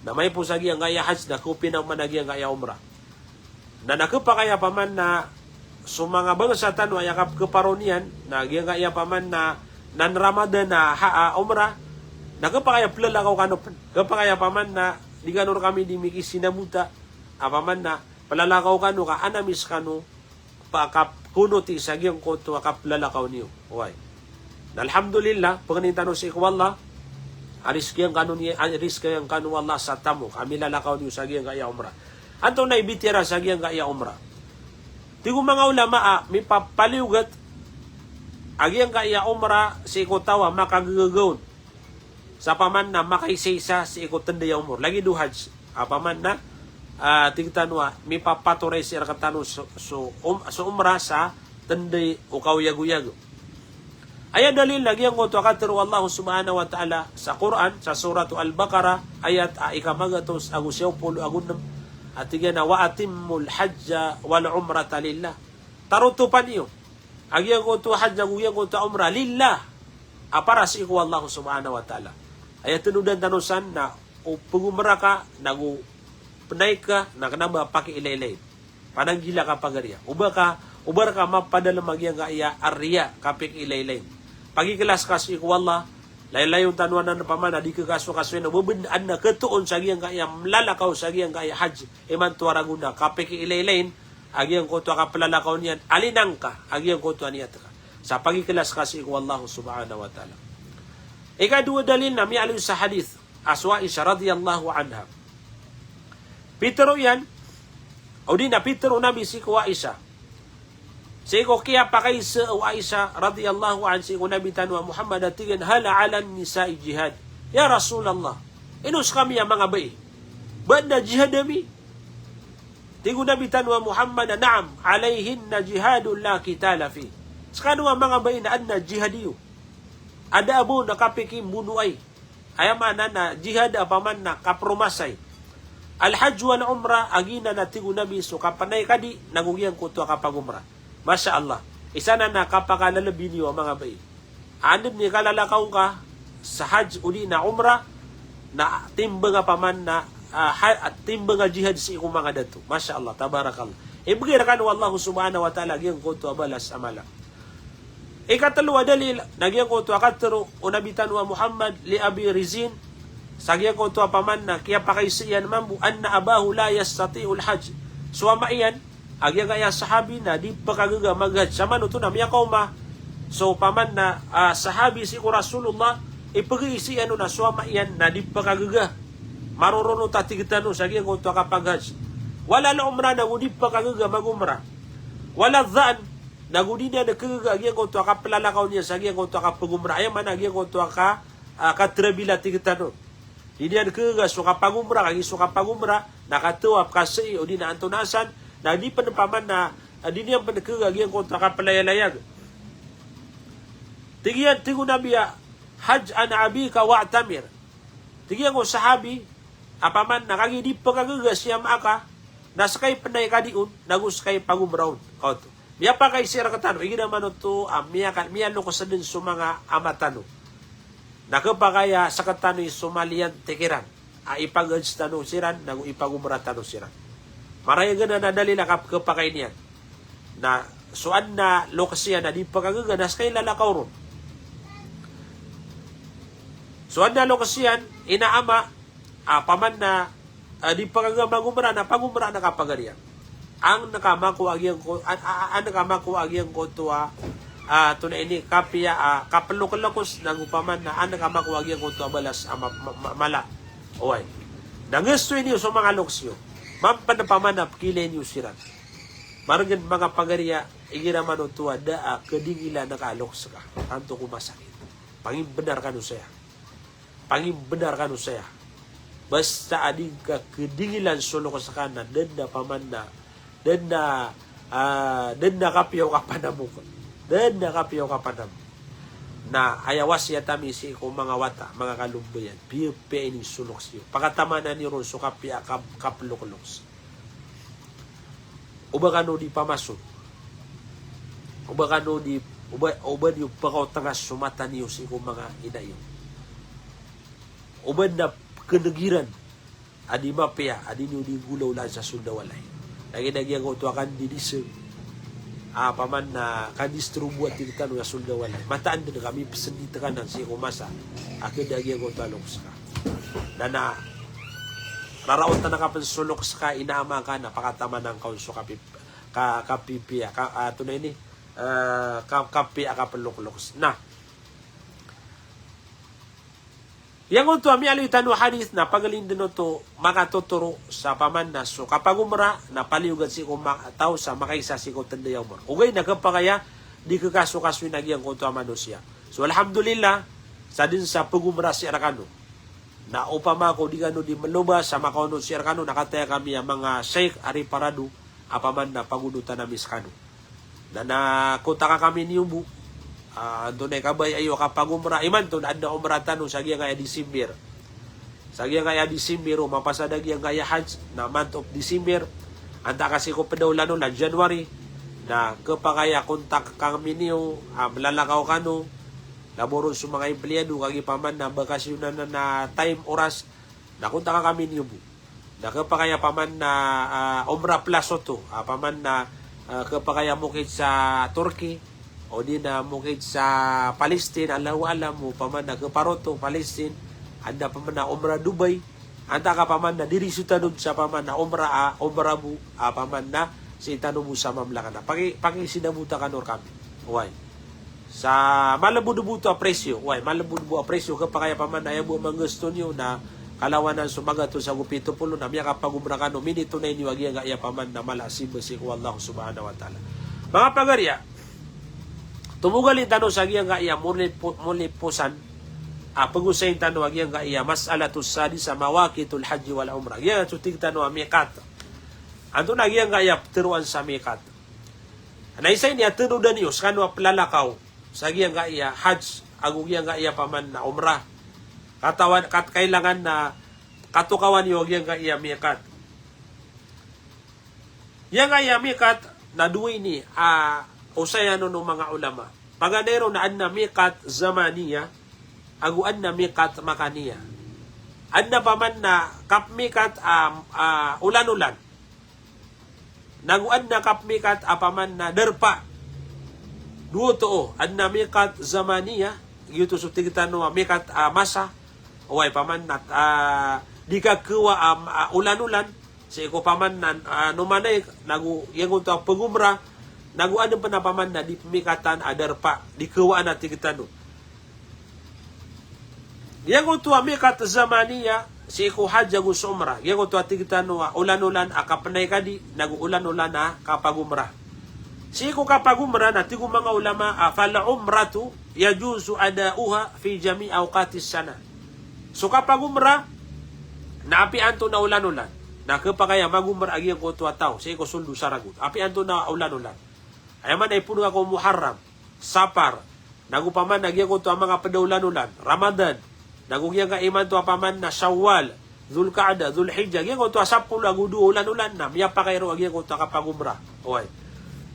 na maipos a giyangkaya hajj na kopina man a giyangkaya omra. Na, na kepakay a paman na so manga bangsa tano aya kapekeparo niyan, na giyangkaya paman na nan Ramadan a ha, a omra, na kepakay a pelalakaw kano pen. Kepakay a paman na di kano rekami di mikisinabota, a paman na pelalakaw kano ka anamis kano, pa, kapekonoti sa giyangkoto a kapelalakaw niyo. Oway. Na alhamdulillah, pangnin tano sii ko Allah, a rizkian kano niya, a rizkian kano o Allah sa tamok a milalakaw niyo sa giyangkaya omra. Antonaa i bitiyara sa giyangkaya omra? Tig o manga ulama a mipapaliyogat a giyangkaya omra sii ko taw a makagagagaon sa paman na makaisaisa sii ko tendey a omor. Lagid o hajj. A paman na, ah, tig tano a mipapatoray sii rektano so, so, um, so omra sa tendey o kaoyagoyag. Aya dalil na giyangkoto a katero o Allah subhanahu wa ta'ala sa Qur'an, sa Surat Al-Baqarah, ayat a ikamagatos ago siyaw polo ago nem, a tig iyan a, "Wa atimmul hajja wal umrata lillah." Tarotopan iyo a giyangkoto a hajj ago giyangkoto a omra lillah, a para sii ko Allah subhanahu wa ta'ala. Aya tenodan tano san na o pegomra ka, nago penay ka, na kena ba pakiilaylayin. Pananggila ka pagariya. O ba ka, o ba reka mapadalem a giyangkaya a riya, kapikiilaylayin. Pagikelas ka sii ko Allah, laylayon tano anan paman a di kekasokasoyin, o ba ben aden a ketoon sa giyangkaya mlalakaw sa giyangkaya hajj, imanto a ragon a kapikiilaylayin a giyangkoto a kapelalakaw niyan, alinang ka a giyangkoto a niyat ka. Sa pagikelas ka sii ko Allah subhanahu wa ta'ala. Ikadowa dalil na miyaaloy sa hadith a so Aisha radiyallahu anha. Pitero iyan, o di na pitero o Nabi sii ko Aisha. Sii ko kiyapakaiza o Aisha radiyallahu anha sii ko Nabi tano a Muhammad a tig iyan, "Hal 'alan nisa'i jihad?" Ya Rasulullah, ino sekami a manga bai, ba aden a jihad ami? Tig o Nabi tano a Muhammad a, "Na'am, 'alayhinna jihadun la qitala fih." Sekano a manga bai na aden a jihad iyo a da a bo na kapikimbonoay. Aya maana na jihad a paman na kapromasay. Al-hajj wal umrah, a giyanan a tig o Nabi so kapenay kadi, nago giyangkoto a kapagomra. Masha Allah. Isa nan a kapakalelebi niyo a manga bai. Anda den i kalalakaw ngka sa hajj odi na umrah, na timbang a paman na, ah, ha-, timbang a jihad sii ko manga dato. Masha Allah, tabarakallah. Ibegay rekano o Allah subhanahu wa ta'ala giyangkoto a balas a mala. Ikatelo a dalil, na giyangkoto a katero o Nabi tano a Muhammad li Abi Rizin, sa giyangkoto a paman na kiyapakaiza iyan mambo, anna abahu la yastati'ul hajj. So ama iyan, a giyangkaya sahabi na di pekagaga maghajj. Sa manoto na miyakaoma so paman na, ah, sahabi sii ko Rasulullah, ipegay sii iyan on a so ama iyan na di pekagaga. Marorono ta tig tano sa giyangkoto a kapaghajj. Wala al-umrah, nago di pkhagaga mag-umrah. Wala adh-dha'n, nago di niyan khagaga giyangkoto a kaplalakaw niyan sa giyangkoto a kapag-umrah. Aya maana giyangkoto a ka, ah, katrabil a tig tano. Di niyan khagaga so kapag-umrah, kagiya so kapag-umrah, na katawaf, kasa'i, odi na antonaa san, na di pn paman na, ah, di niyan pn khagaga giyangkoto a kaplayalayag. Tig iyan, tig o Nabi a, "Hujj an abika wa'tamir." Tig iyan ko sahabi, a paman na kagiya di pkhagaga si ama ka, na ska i pn a ikadi on, nago ska i pag-umrah on. Oto. Miyapakay sii rktano, igira man oto, ah, miyaka-, miyaloks dn so manga ama tano. Na khapakay a sktano i somaliyan tikiran, a ipag-hajj tano siran, nago ipag-umrah tano siran. Marayag anan a dalil a kap-, khapakay niyan. Na so adn a loks iyan a di pkhagaga na ska i lalakaw ron. So adn a loks iyan, ina ama, a paman na, ah, di pkhagaga mag-umrah na pag-umrah na kapagariya. An ka makowa giyangko-, an, a, a, an ka makowa giyangkoto a, ah, tonaa ini kapiya, ah, kaplokloks nago paman na an ka makowa giyangkoto a balas a ma-, ma-, ma-, mala. Oway. Na nggastoy niyo so manga loks iyo. Mampan paman na pkilay niyo siran. Margn manga pagariya, igira man oto a da a kdingilan ka a loks ka. Tanto ko masakit. Pangimbnar kano saya. Pangimbnar kano saya. Basta a di ngka kdingilan so loks ka na da dn a paman na, da dn a, ah, da dn a kapiya o kapanamok. Da dn a kapiya o kapanamok. Na aya wasiyat ami sii ko manga wata, manga kalombayan. Piyapiya ini so loks iyo. Pakatamaana niyo ron so kapiya a kap-, kaplokloks. Oba kano di pamaso. Oba kano di, oba, oba niyo pakaotngas so mata niyo sii ko manga ina iyo. Oba na kneg iran a di mapiya, a di niyo di nggolawlaan sa sold a walay. Lagid a giyangkoto a kandidiseng, a paman na kandistribuwa tig tano a sold a walay. Mataan dn ka mipsndit ka nan sii ko masa a kda a giyangkoto a loks ka. Na, na raraotan ka pn so loks ka, ina ama ka, na pakatamaana ngka on so kapi-, ka-, kapipiya, ka-, ah, tonaa ini, ah, ka-, kapiya a kaplokloks. Na giyangkoto a miyaaloy tano a hadith na paglindn oto makatotoro sa paman na so kapag-umrah na paliyogat sii ko ma-, taw sa makaisa sii ko tnday a umrah. Ogaid na khapakay a di khakasokasoy na giyangkoto a manosiya. So alhamdulillah, sa dn sa pag-umrah sii rkano. Na opama ko di kano di mloba sa makaonot sii rkano na kataya kami a manga sheikh a riparado a paman na pagonotan ami skano. Na, na kontaka kami niyo bo. Ah, antonaa i kabaya iyo a kapag-umrah. Imanto na adn a umrah tano sa giyangkaya December. Sa giyangkaya December, o mapasad a giyangkaya Hajj, na month of December. Antaa ka sii ko pd a olan-olan, January. Na khapakay a kontak kami niyo, ah, mlalakaw kano. Laboron so manga empleyado, kagiya paman na bakasyonan na, na time, oras. Na kontaka kami niyo bo. Na khapakay a paman na, ah, Umrah Plus oto, a paman na, ah, khapakay a mokit sa Turkey, odi na mokit sa Palestine, Allahu a'lam, o paman na khaparo oto, Palestine, adn a paman na Umrah Dubai, antaa ka paman na diriso tano sa paman na Umrah, ah, Umrah bo, a paman na sii tano bo sa mamlaka na. Paki-, pakisinabota kano rkami. Oway. Sa malbodbod a presyo. Oway, malbodbod a presyo, khapakay a paman na aya bo a manggasto niyo na kalawanan so magatos ago pito polo na miyakapag-umrah kano, minitonay niyo a giyangkaya paman na mala a simba sii ko Allah subhanahu wa ta'ala. Manga pagariya, tomogalin tano sa giyangkaya moli po-, moli posan, a pagosayin tano a giyangkaya mas'alatus sadisa, mawaqitul hajji wal umrah. Giyangkaya so tig tano a miqat. Antonaa giyangkaya ptharoan sa miqat? Na isa ini a tharoda niyo skano a plalakaw sa giyangkaya Hajj ago giyangkaya paman na Umrah. Katawan, kat-, kailangan na katokawan iyo giyangkaya miqat. Giyangkaya miqat na dowa ini a osayan o manga ulama. Paganay ron na adn a miqat zamaniya ago adn a miqat makaniya. Adn a paman na kapmiqat a, a, olan-olan. Nago adn a kapmiqat a paman na darpa. Dowa oto, adn a miqat zamaniya, giyoto so tig tano a miqat a masa. Oway, paman na, ah, di kakhawa a, a, olan-olan, sii ko paman na, ah, nomanay, nago giyangkoto a pag-umrah, nago adn pn a paman na di pmiqatan a darpa, di khawaan a tig tano. Giyangkoto a miqat zamaniya, sii ko hajj ago so umrah, giyangkoto a tig tano a olan-olan a kapnay kadi, nago olan-olan a kapagumrah. Sii ko kapagumrah na tig o manga ulama a, "Fal umratu yajuzu ada'uha fi jami'i awqatis sanah." So kapagumrah, na apiya antonaa olan-olan, na khapakay a magumrah a giyangkoto a taw sii ko soled o saragon. Apiya antonaa olan-olan. Aya maana ipoon ka ko Muharram, Safar, nago paman a giyangkoto a manga ped a olan-olan, Ramadan, nago giyangkaya imanto a paman na Shawwal, Dhul Qa'dah, Dhul Hijjah, giyangkoto a sapolo ago dowa olan-olan na miyapakay roo a giyangkoto a kapagumrah. Oway.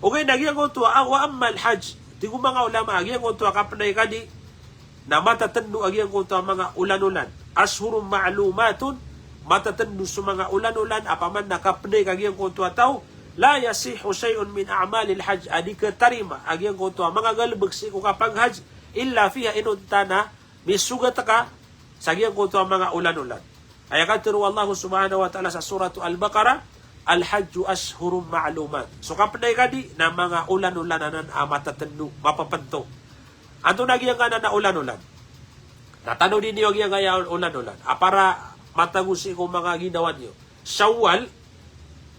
Ogaid na giyangkoto a, wa ammal hajj, tig o manga ulama a giyangkoto a kapnay kadi, na matatendo a giyangkoto a manga olan-olan. Ashhurun ma'lumatun, matatendo so manga olan-olan a paman na kapnay ka giyangkoto a taw, la yasihhu shay'un min a'malil hajj, a di khatarima a giyangkoto a manga galebek sii ko kapaghajj, illa fiha, inonta na misogat ka sa giyangkoto a manga olan-olan. Aya katharo o Allah subhanahu wa ta'ala sa Suratu Al-Baqarah, "Al-hajju ashhurun ma'lumat." So kapnay kadi na manga olan-olan anan a matatendo, mapepento. Antonaa giyangkanan a olan-olan? Na tanodi niyo a giyangkaya olan-olan a para matago sii ko manga ginawa niyo. Shawwal,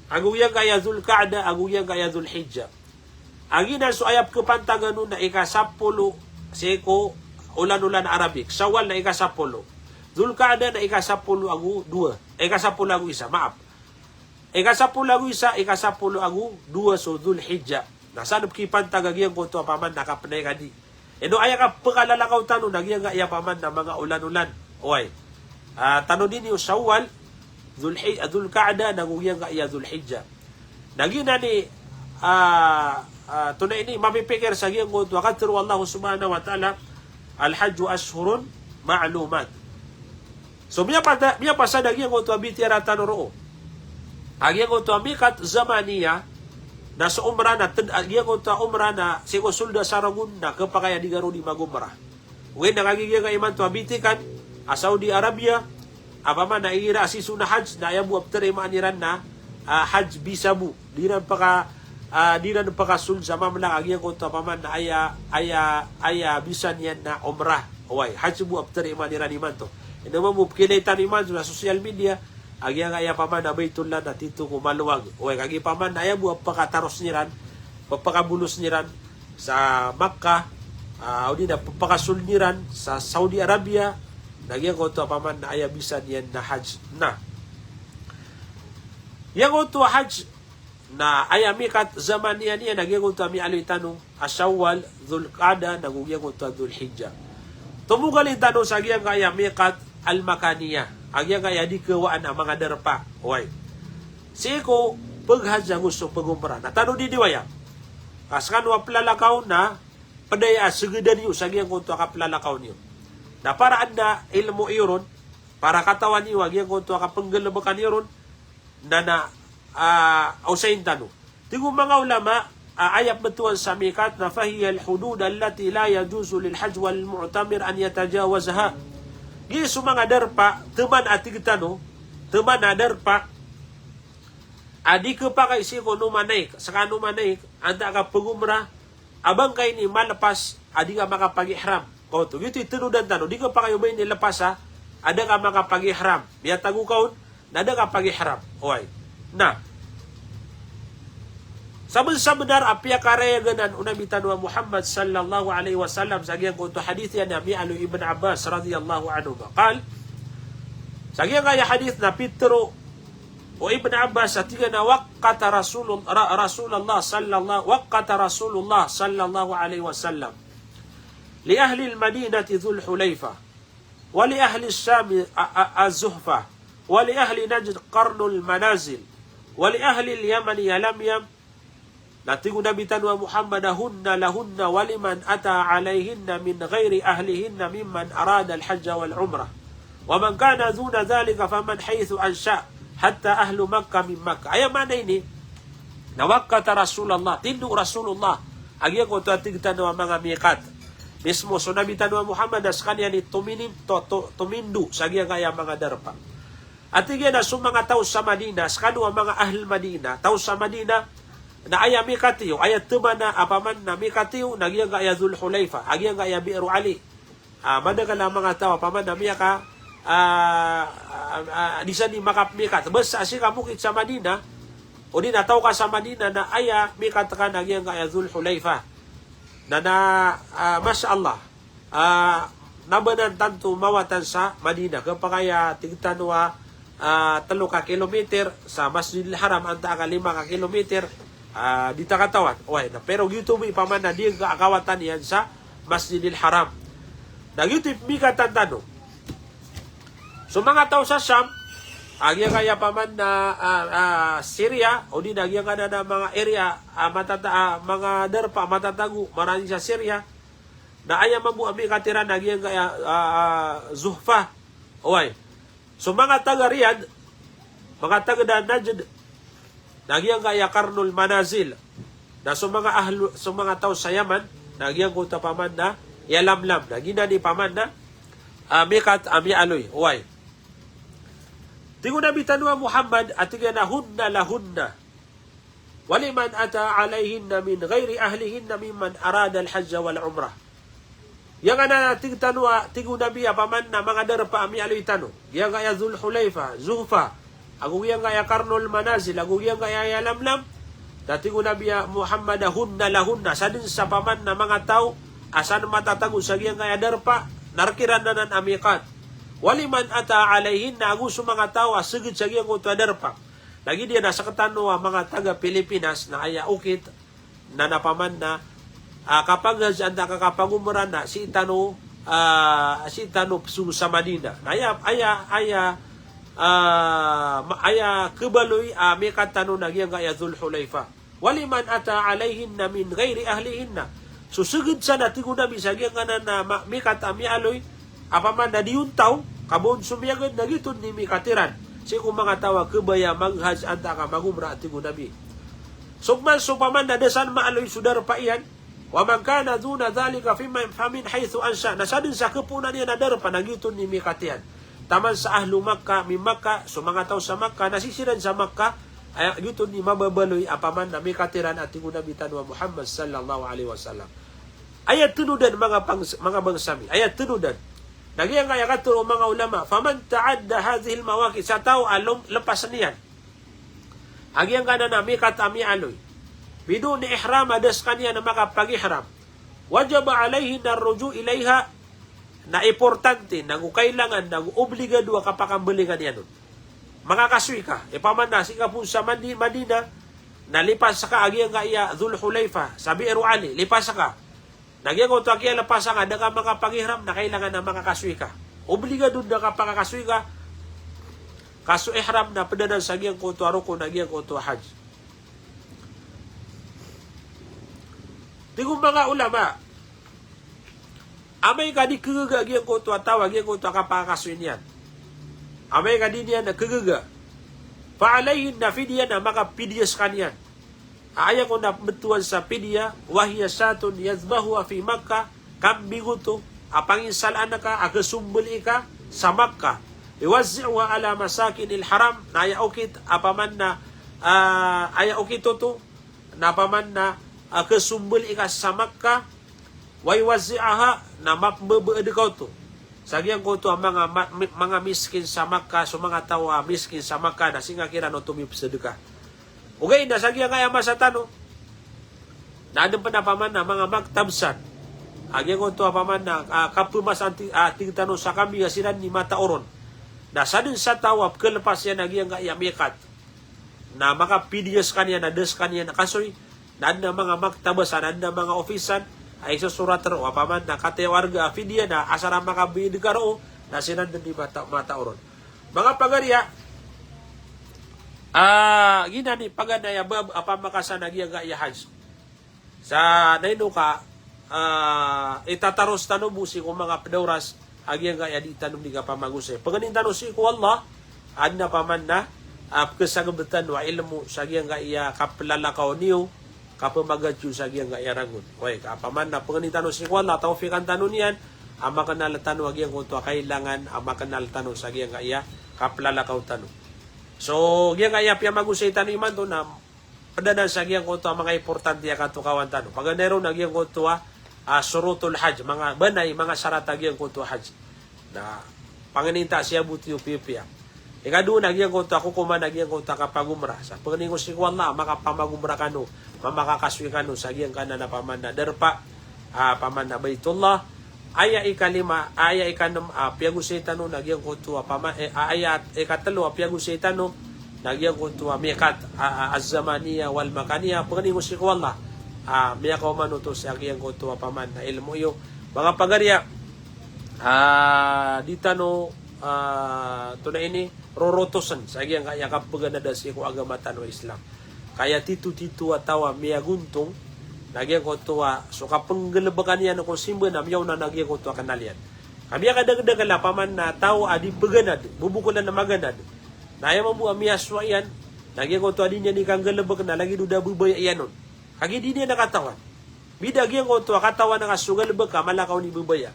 ago giyangkaya Dhul Qa'dah, ago giyangkaya Dhul Hijjah. A giyanan so aya pekhapantagan on na ikasapolo sii ko olan-olan a Arabic. Shawwal na ikasapolo. Dhul Qa'dah na ikasapolo ago dowa. Ikasapolo ago isa, maap. Ikasapolo ago isa, ikasapolo ago dowa so Dhul Hijjah. Na san pekipantag a giyangkoto a paman na kapnay kadi. Ino aya kapekalalakaw tano na giyangkaya paman na manga olan-olan. Oway. Ah, tanodi niyo Shawwal, Dhul Hi-, Dhul Qa'dah, nago giyangkaya Dhul Hijjah. Na giyanan i, ah, ah, tonaa ini mapipikir sa giyangkoto a katharo o Allah subhanahu wa ta'ala, "Al-hajju ashhurun ma'lumat." So, miyapasa-, miyapasad a giyangkoto a bitiyara tano roo a giyangkoto a miqat zamaniyah, na so umrah na ten-, a giyangkoto a umrah na sii ko soled a saragon na khapakay a di ka roo di magumrah. Ogaid na kagiya giyangkaya imanto a bitikan a Saudi Arabia, a paman na igira a season a hajj na aya bo a petarimaan iran na, ah, hajj visa bo. Di iran peka, ah, di iran pekasold sa mamlak a giyangkoto a paman na aya, aya, aya visa niyan na umrah. Oway, hajj bo a petarimaan iran imanto. Ino mambo pekilay tano imanto sa social media a giyangkaya paman na Baitullah na tito ko malowag. Oway, kagiya paman na aya bo a pekataros iran, pe-, pekabolos iran sa Makkah, ah, odi na pe-, pekasold iran sa Saudi Arabia, na giyangkoto a paman na aya visa niyan na hajj. Na giyangkoto a hajj, na aya miqat zamaniyah niyan na giyangkoto a miyaaloy tano a Shawwal, Dhul Qa'dah, nago giyangkoto a Dhul Hijjah. Tomogalin tano sa giyangkaya miqat al-makaniyah, a giyangkaya di kawaan a manga darpa. Oway. Sii ko peghajj ago so pegumrah. Na tanodi niyo aya. Ka sekano a pelalakaw na ped aya a segeda niyo sa giyangkoto a kapelalakaw niyo. Na para anda ilmo iyo ron, para katawan iyo a giyangkoto a kapenggalebekan iyo ron, na, na, ah, osayin tano. Tig o manga ulama, ah, aya pembetowan sa miqat na, "Fahiyal hudud allati la yajuzu lil hajj wal mu'tamir an yatajawazaha." Giya so manga darpa, teman a tig tano, teman a darpa a di kepakay sii ko nomanayik, sekano manayik, antaa ka pegumrah, a ba ngka ini malepas a di ka makapag-ihram. Kaoto, giyoto i tenodan tano, di kepakay o ba ini lepasa a da ka makapag-ihram. Miyatago ka on na da ka pag-ihram. Oway. Na saben-, sabenar a piyakarayaganan o Nabi tano a Muhammad sallallahu alaihi wasallam sa giyangkoto a hadith iyan a miyaaloy o Ibn Abbas radhiyallahu anhuma. Qal, sa giyangkaya hadith na pitharo o Ibn Abbas a tig iyan a waqqata Rasulul-, Ra-, Rasulullah sallallahu, waqqata Rasulullah sallallahu alaihi wasallam li ahlil Madinati Dhul Hulaifa, wa li ahlis Shami a-, a-, Az-Zuhfa, wa li ahli Najd Qarnul Manazil, wa li ahlil Yamani Yalamyam. Na tig o Nabi tano a Muhammad a, "Hunna lahunna wa liman ata alaihinna min ghairi ahlihinna mimman arada al-hajja wal umrah. Wa man kana duna dhalika faman haythu ansha, hatta ahlu Makkah min Makkah." Aya maana ini na waqqata Rasulullah, tindog o Rasulullah a giyangkoto a tig tano a manga miqat. Mismo so Nabi tano a Muhammad na sekaniyan i tominin-, to-, to-, tomindo sa giyangkaya manga darpa. A tig iyan a so manga taw sa Madinah, sekano a manga ahl Madinah, taw sa Madinah, na aya miqat iyo, aya teman a paman na miqat iyo, na giyangkaya Dhul Hulaifa, a giyangkaya Bi'ru Ali. Ah, madakel a manga taw a paman na miyaka, ah, ah, ah, di san i makapmikat. Basta sii ka mokit sa Madina, odi na taw ka sa Madina na aya mikat ka na giyangkaya Dhul Hulayfa. Na, na, ah, masha Allah. Ah, na ba nan tanto mawatan sa Madina. Khapakay a tig tano a, ah, telo ka kilometer sa Masjidil Haram, antaa ka lima ka kilometer, ah, di ta katawan. Oway, na pero giyoto bo i paman na di ka kawatan iyan sa Masjidil Haram. Na giyoto i pmikatan tano. So manga taw sa Sham, a giyangkaya paman na, ah, ah, Syria, odi na giyangkaya na manga area, ah, matata-, ah, manga darpa matatago, marani sa Syria, na aya mambo a mikat iran na giyangkaya, ah, ah, Juhfa. Oway. So manga taga Riyadh, manga taga da Najd, na giyangkaya Qarnul Manazil. Na so manga ahlu, so manga taw sa Yaman, na giyangkoto a paman na Yalamlam. Na giyanan i paman na, ah, mikat a miyaaloy. Oway. Tig o Nabi tano a Muhammad, a tig iyan a hunna lahunna. Waliman ata alayhinna min ghayri ahlihinna mimman arada al-hajja wal umrah. Giyangkanan a tig tano a, tig o Nabi a paman na manga darpa a miyaaloy tano. Giyangkaya Dhul Hulayfa, Juhfa, ago giyangkaya Qarnul Manazil, ago giyangkaya Yalamlam. Na tig o Nabi a Muhammad a hunna lahunna, sadn sa paman na manga taw a san matatago sa giyangkaya darpa, na rk iran anan a mikat. Waliman ata alayhinna, ago so manga taw a sgd sa giyangkoto a darpa. Lagid iyan a sktano a manga taga Pilipinas na aya okit na, na paman na, ah, kapaghaj antaa ka kapagomra na sii tano, ah, sii tano psong sa Madina. Na aya, aya, aya, ah, ma-, aya khabaloy a mikat tano na giyangkaya Dhul Hulayfa. Waliman ata alayhinna min ghayri ahlihinna. So sgd san a tig o Nabi sa giyangkanan a ma-, mikat a miyaaloy, a paman na di on taw, ka ba on somiyagad na giyoto i mikat iran. Sii ko manga taw a khabaya maghaj antaa ka magomra a tig o Nabi. So man so paman na da san maaloy so darpa iyan, wa man kana duna dhalika fima-, famin haythu ansha. Na sadn sa khapoon iyan a darpa na giyoto i mikat iyan. Taman sa ahlu Makkah, min Makkah, so manga taw sa Makkah, na sii siran sa Makkah, aya giyoto i mababaloy a paman na mikat iran a tig o Nabi tano a Muhammad sallallahu alayhi wasallam. Aya tnodan manga pang-, manga bangsa mi. Aya tnodan. Na giyangkaya katharo o manga ulama, faman ta'adda hadhihil mawaqit, sa taw a lom-, lpasn iyan a giyangkanan a mikat a miyaaloy biduni ihram, a da skaniyan a makapag-ihram, wajaba alayhi ar-ruju' ilayha, na importante, nago kailangan, nago obligado a kapakambalikan iyan on. Makakasoy ka, ipaman na sii ka pn sa Madi-, Madina, na lipas ka a giyangkaya Dhul Hulayfa, sa Bi'ru Ali, lipas ka. Na giyangkoto a kiyalpasan ka, da ka makapag-ihram, na kailangan a makakasoy ka. Obligado da ka pakakasoy ka, ka so ihram na pd anan sa giyangkoto a rokon a giyangkoto a hajj. Tig o manga ulama, amay ka di khagaga giyangkoto a taw a giyangkoto a kapakakasoy niyan. Amay ka di niyan khagaga. Fa alayhi, na fidya, na makapidya skaniyan. Aya kon a pmbtowan sa fidya, wa hiya shatun yadhbahuha fi Makkah, kambing oto a panginsalaan ka, a khasombali ka sa Makkah. Yuwazzi'uha ala masakinil haram, na aya okit a paman na, ah, aya okit oto, na paman na, ah, khasombali ka sa Makkah, wa yuwazzi'aha, na mapmbabaad ka oto sa giyangkoto a manga ma-, mi-, manga miskin sa Makkah, so manga taw a miskin sa Makkah, na sii nga kiran oto mipsadka. Ogaid na sa giyangkaya masa tano, na adn pn a paman na manga maktab san a giyangkoto a paman na, ah, kapmas anti-, ah, tig tano sa kambing a siran i mataoron. Na sadn sa taw a pkhalpas iyan a giyangkaya mikat, na makapidya skaniyan, na da skaniyan kasoy, na adn a manga maktab san, adn a manga office san a isosorat roo a paman na kataya warga a fidya, na asar a makabayad ka roo, na siran dn i mata-, mataoron. Manga pagariya, ah, giyanan i paganay a bab a pamakasan a giyangkaya hajj. Sa naino ka, ah, itataros tano bo sii ko manga pd a oras a giyangkaya di tano di kapamagosay. Pangnin tano sii ko Allah, adn a paman na, ah, pkhasagb tano a ilmo sa giyangkaya kaplalakaw niyo, kapamagad iyo sa giyangkaya ragon. Oway, ka paman na pangnin tano sii ko Allah, tawfiqan tano niyan a maknal tano a giyangkoto a kailangan a maknal tano sa giyangkaya kaplalakaw tano. So giyangkaya piyamagosay tano imanto na pd anan sa giyangkoto a manga importante a katokawan tano. Paganay ron a giyangkoto a, ah, shurutul hajj, manga banay, manga sarat a giyangkoto a hajj. Na Pangnin ta siyabot iyo pipiya. Ikadowa na giyangkoto a kokoman na giyangkoto a kapagomra. Sa pangnin ko sii ko Allah a makapamagomra kano, mamakakasoy kano sa giyangkanan a paman na darpa, a paman na Baitullah. Aya ikalima, aya ikanem a piyagosay tano na giyangkoto a paman, eh, aya ikatelo a piyagosay tano na giyangkoto a miqat, a, a, az-zamaniya wal makaniya, pangnin ko sii ko Allah a miyakaoma oto sa giyangkoto a paman na ilmo iyo. Manga pagariya, a, di tano, a, tonaa ini, rorotosen sa giyangkaya kapaganad sii ko agama tano a Islam. Ka aya titotito a taw a miyagontong na giyangkoto a so kapenggalebeken iyan ko simba na miyaona na giyangkoto a kenal iyan. Ka miyakadakdakl a paman na taw a di peganad, bobokelan a maganad. Na aya mambo a miyasowa iyan na giyangkoto a di niyan di kanggalebek na lagid o da bebaya iyan on. Kagiya di niyan a katawan. Bida giyangkoto a katawan a ka so galebek ka mala ka on i bebaya.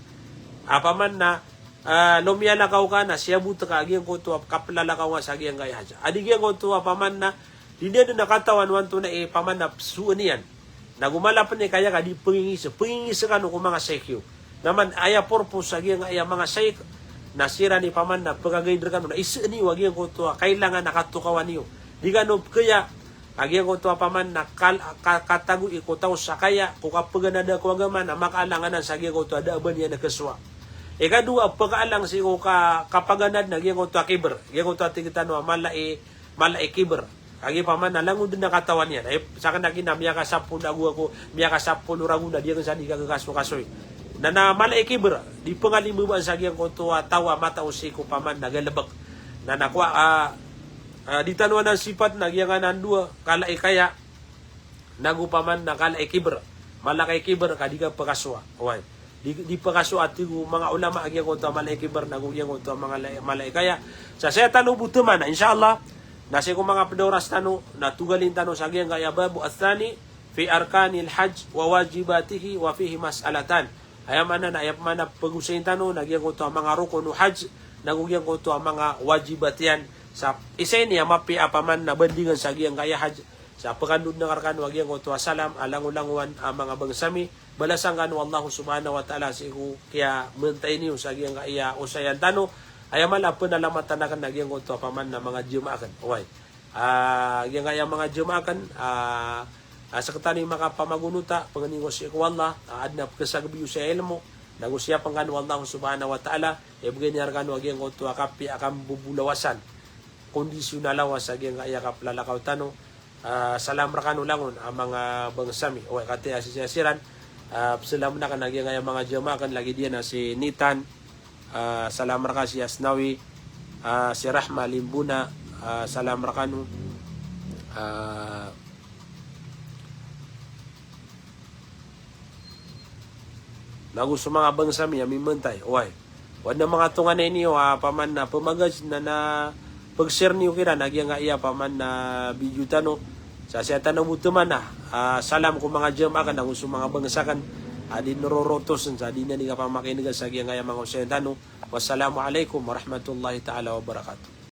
A paman na, a, lomiyalakaw ka na siyabot ka giyangkoto a kaplalakaw nga sa giyangkaya hadja. A di giyangkoto a paman na di niyan den a katawan o antonaa i paman na pesoon iyan. Na go mala pen i kaya ka di pengingise, pengingise kano ko manga shaykh iyo. Na man aya purpose sa giyangkaya manga shaykh na siran i paman na pekagayn rekano na iseen iyo a giyangkoto a kailangan a katokawan iyo. Di kano pekeya a giyangkoto a paman na kal-, ka-, katago i ko taw sa kaya ko kapaganada ko agama na makaalang anan sa giyangkoto a da a ba niyan kesowa. Ikadowa, pekaalang sii ko ka-, kapaganad na giyangkoto a kibr. Giyangkoto a tig tano a mala i, mala i kibr. Kagiya paman na langon den a katawan iyan. Ay, saken a gina miyakasapolo ago ako, miyakasapolo ragon a di aken sa di kakasokasoy. Na, na mala i kibr, di pengalimbabaan sa giyangkoto a taw a matao sii ko paman na galebek. Na, na kowa, a, a, di tano anan sipat na giyangkanan dowa, kala i kaya, nago paman na kala i kibr. Mala ka i kibr ka di ka pekasowa. Oway. Di, di pekasowa, tig o manga ulama, a giyangkoto a mala i kibr, nago giyangkoto a manga la-, mala i kaya. Sa saya tano bo teman, insha Allah, na sii ko manga ped a oras tano, na togalin tano sa giyangkaya bab ath-thani fi arkanil hajj wa wajibatihi wa fihi mas'alatan. Aya maana na, aya maana pegosayin tano, na giyangkoto a manga rokon o hajj, nago giyangkoto a manga wajibat iyan. Sa isa ini a mapiya a paman na bandingan sa giyangkaya hajj. Sa pekandod na rekano a giyangkoto a salam a langolangowan a manga bangsa mi. Balasan kano o Allah subhanahu wa ta'ala sii ko kiyamentay niyo sa giyangkaya osayan tano. Aya mala a penalamatan aken a giyangkoto a paman na manga jemaah aken. Oway. A, giyangkaya manga jemaah aken, a, a, sektano i makapamagonota, pangnin ko sii ko Allah a aden a pekesagbi iyo sa ilmo, nago siyapen kano o Allah subhanahu wa ta'ala, ibegay niyan rekano a giyangkoto a kapiya a kambobolawasan. Kondisyonal a lawas a giyangkaya kaplalakaw tano. A, salam rekano langon a manga bangsa mi. Oway, katii a sisii a siran. A, pesalam aken a giyangkaya manga jemaah aken lagid iyan a si Nitan. A, salam reka si Asnawi. A, si Rahma Limbuna. A, salam rekano. A, nago so manga bangsa mi a mimentay. Oway. Wadn a manga tonganay niyo a paman na pemagaj na, na peg-share niyo kiran a giyangkaya paman na video tano. Sa saya tano bo teman a, a, salam ko manga jemaah aken nago so manga bangsa aken a di nerorotosen sa di niyan di kapamakinega sa giyangkaya manga osayan tano. Wassalamu alaikum warahmatullahi ta'ala wabarakatuh.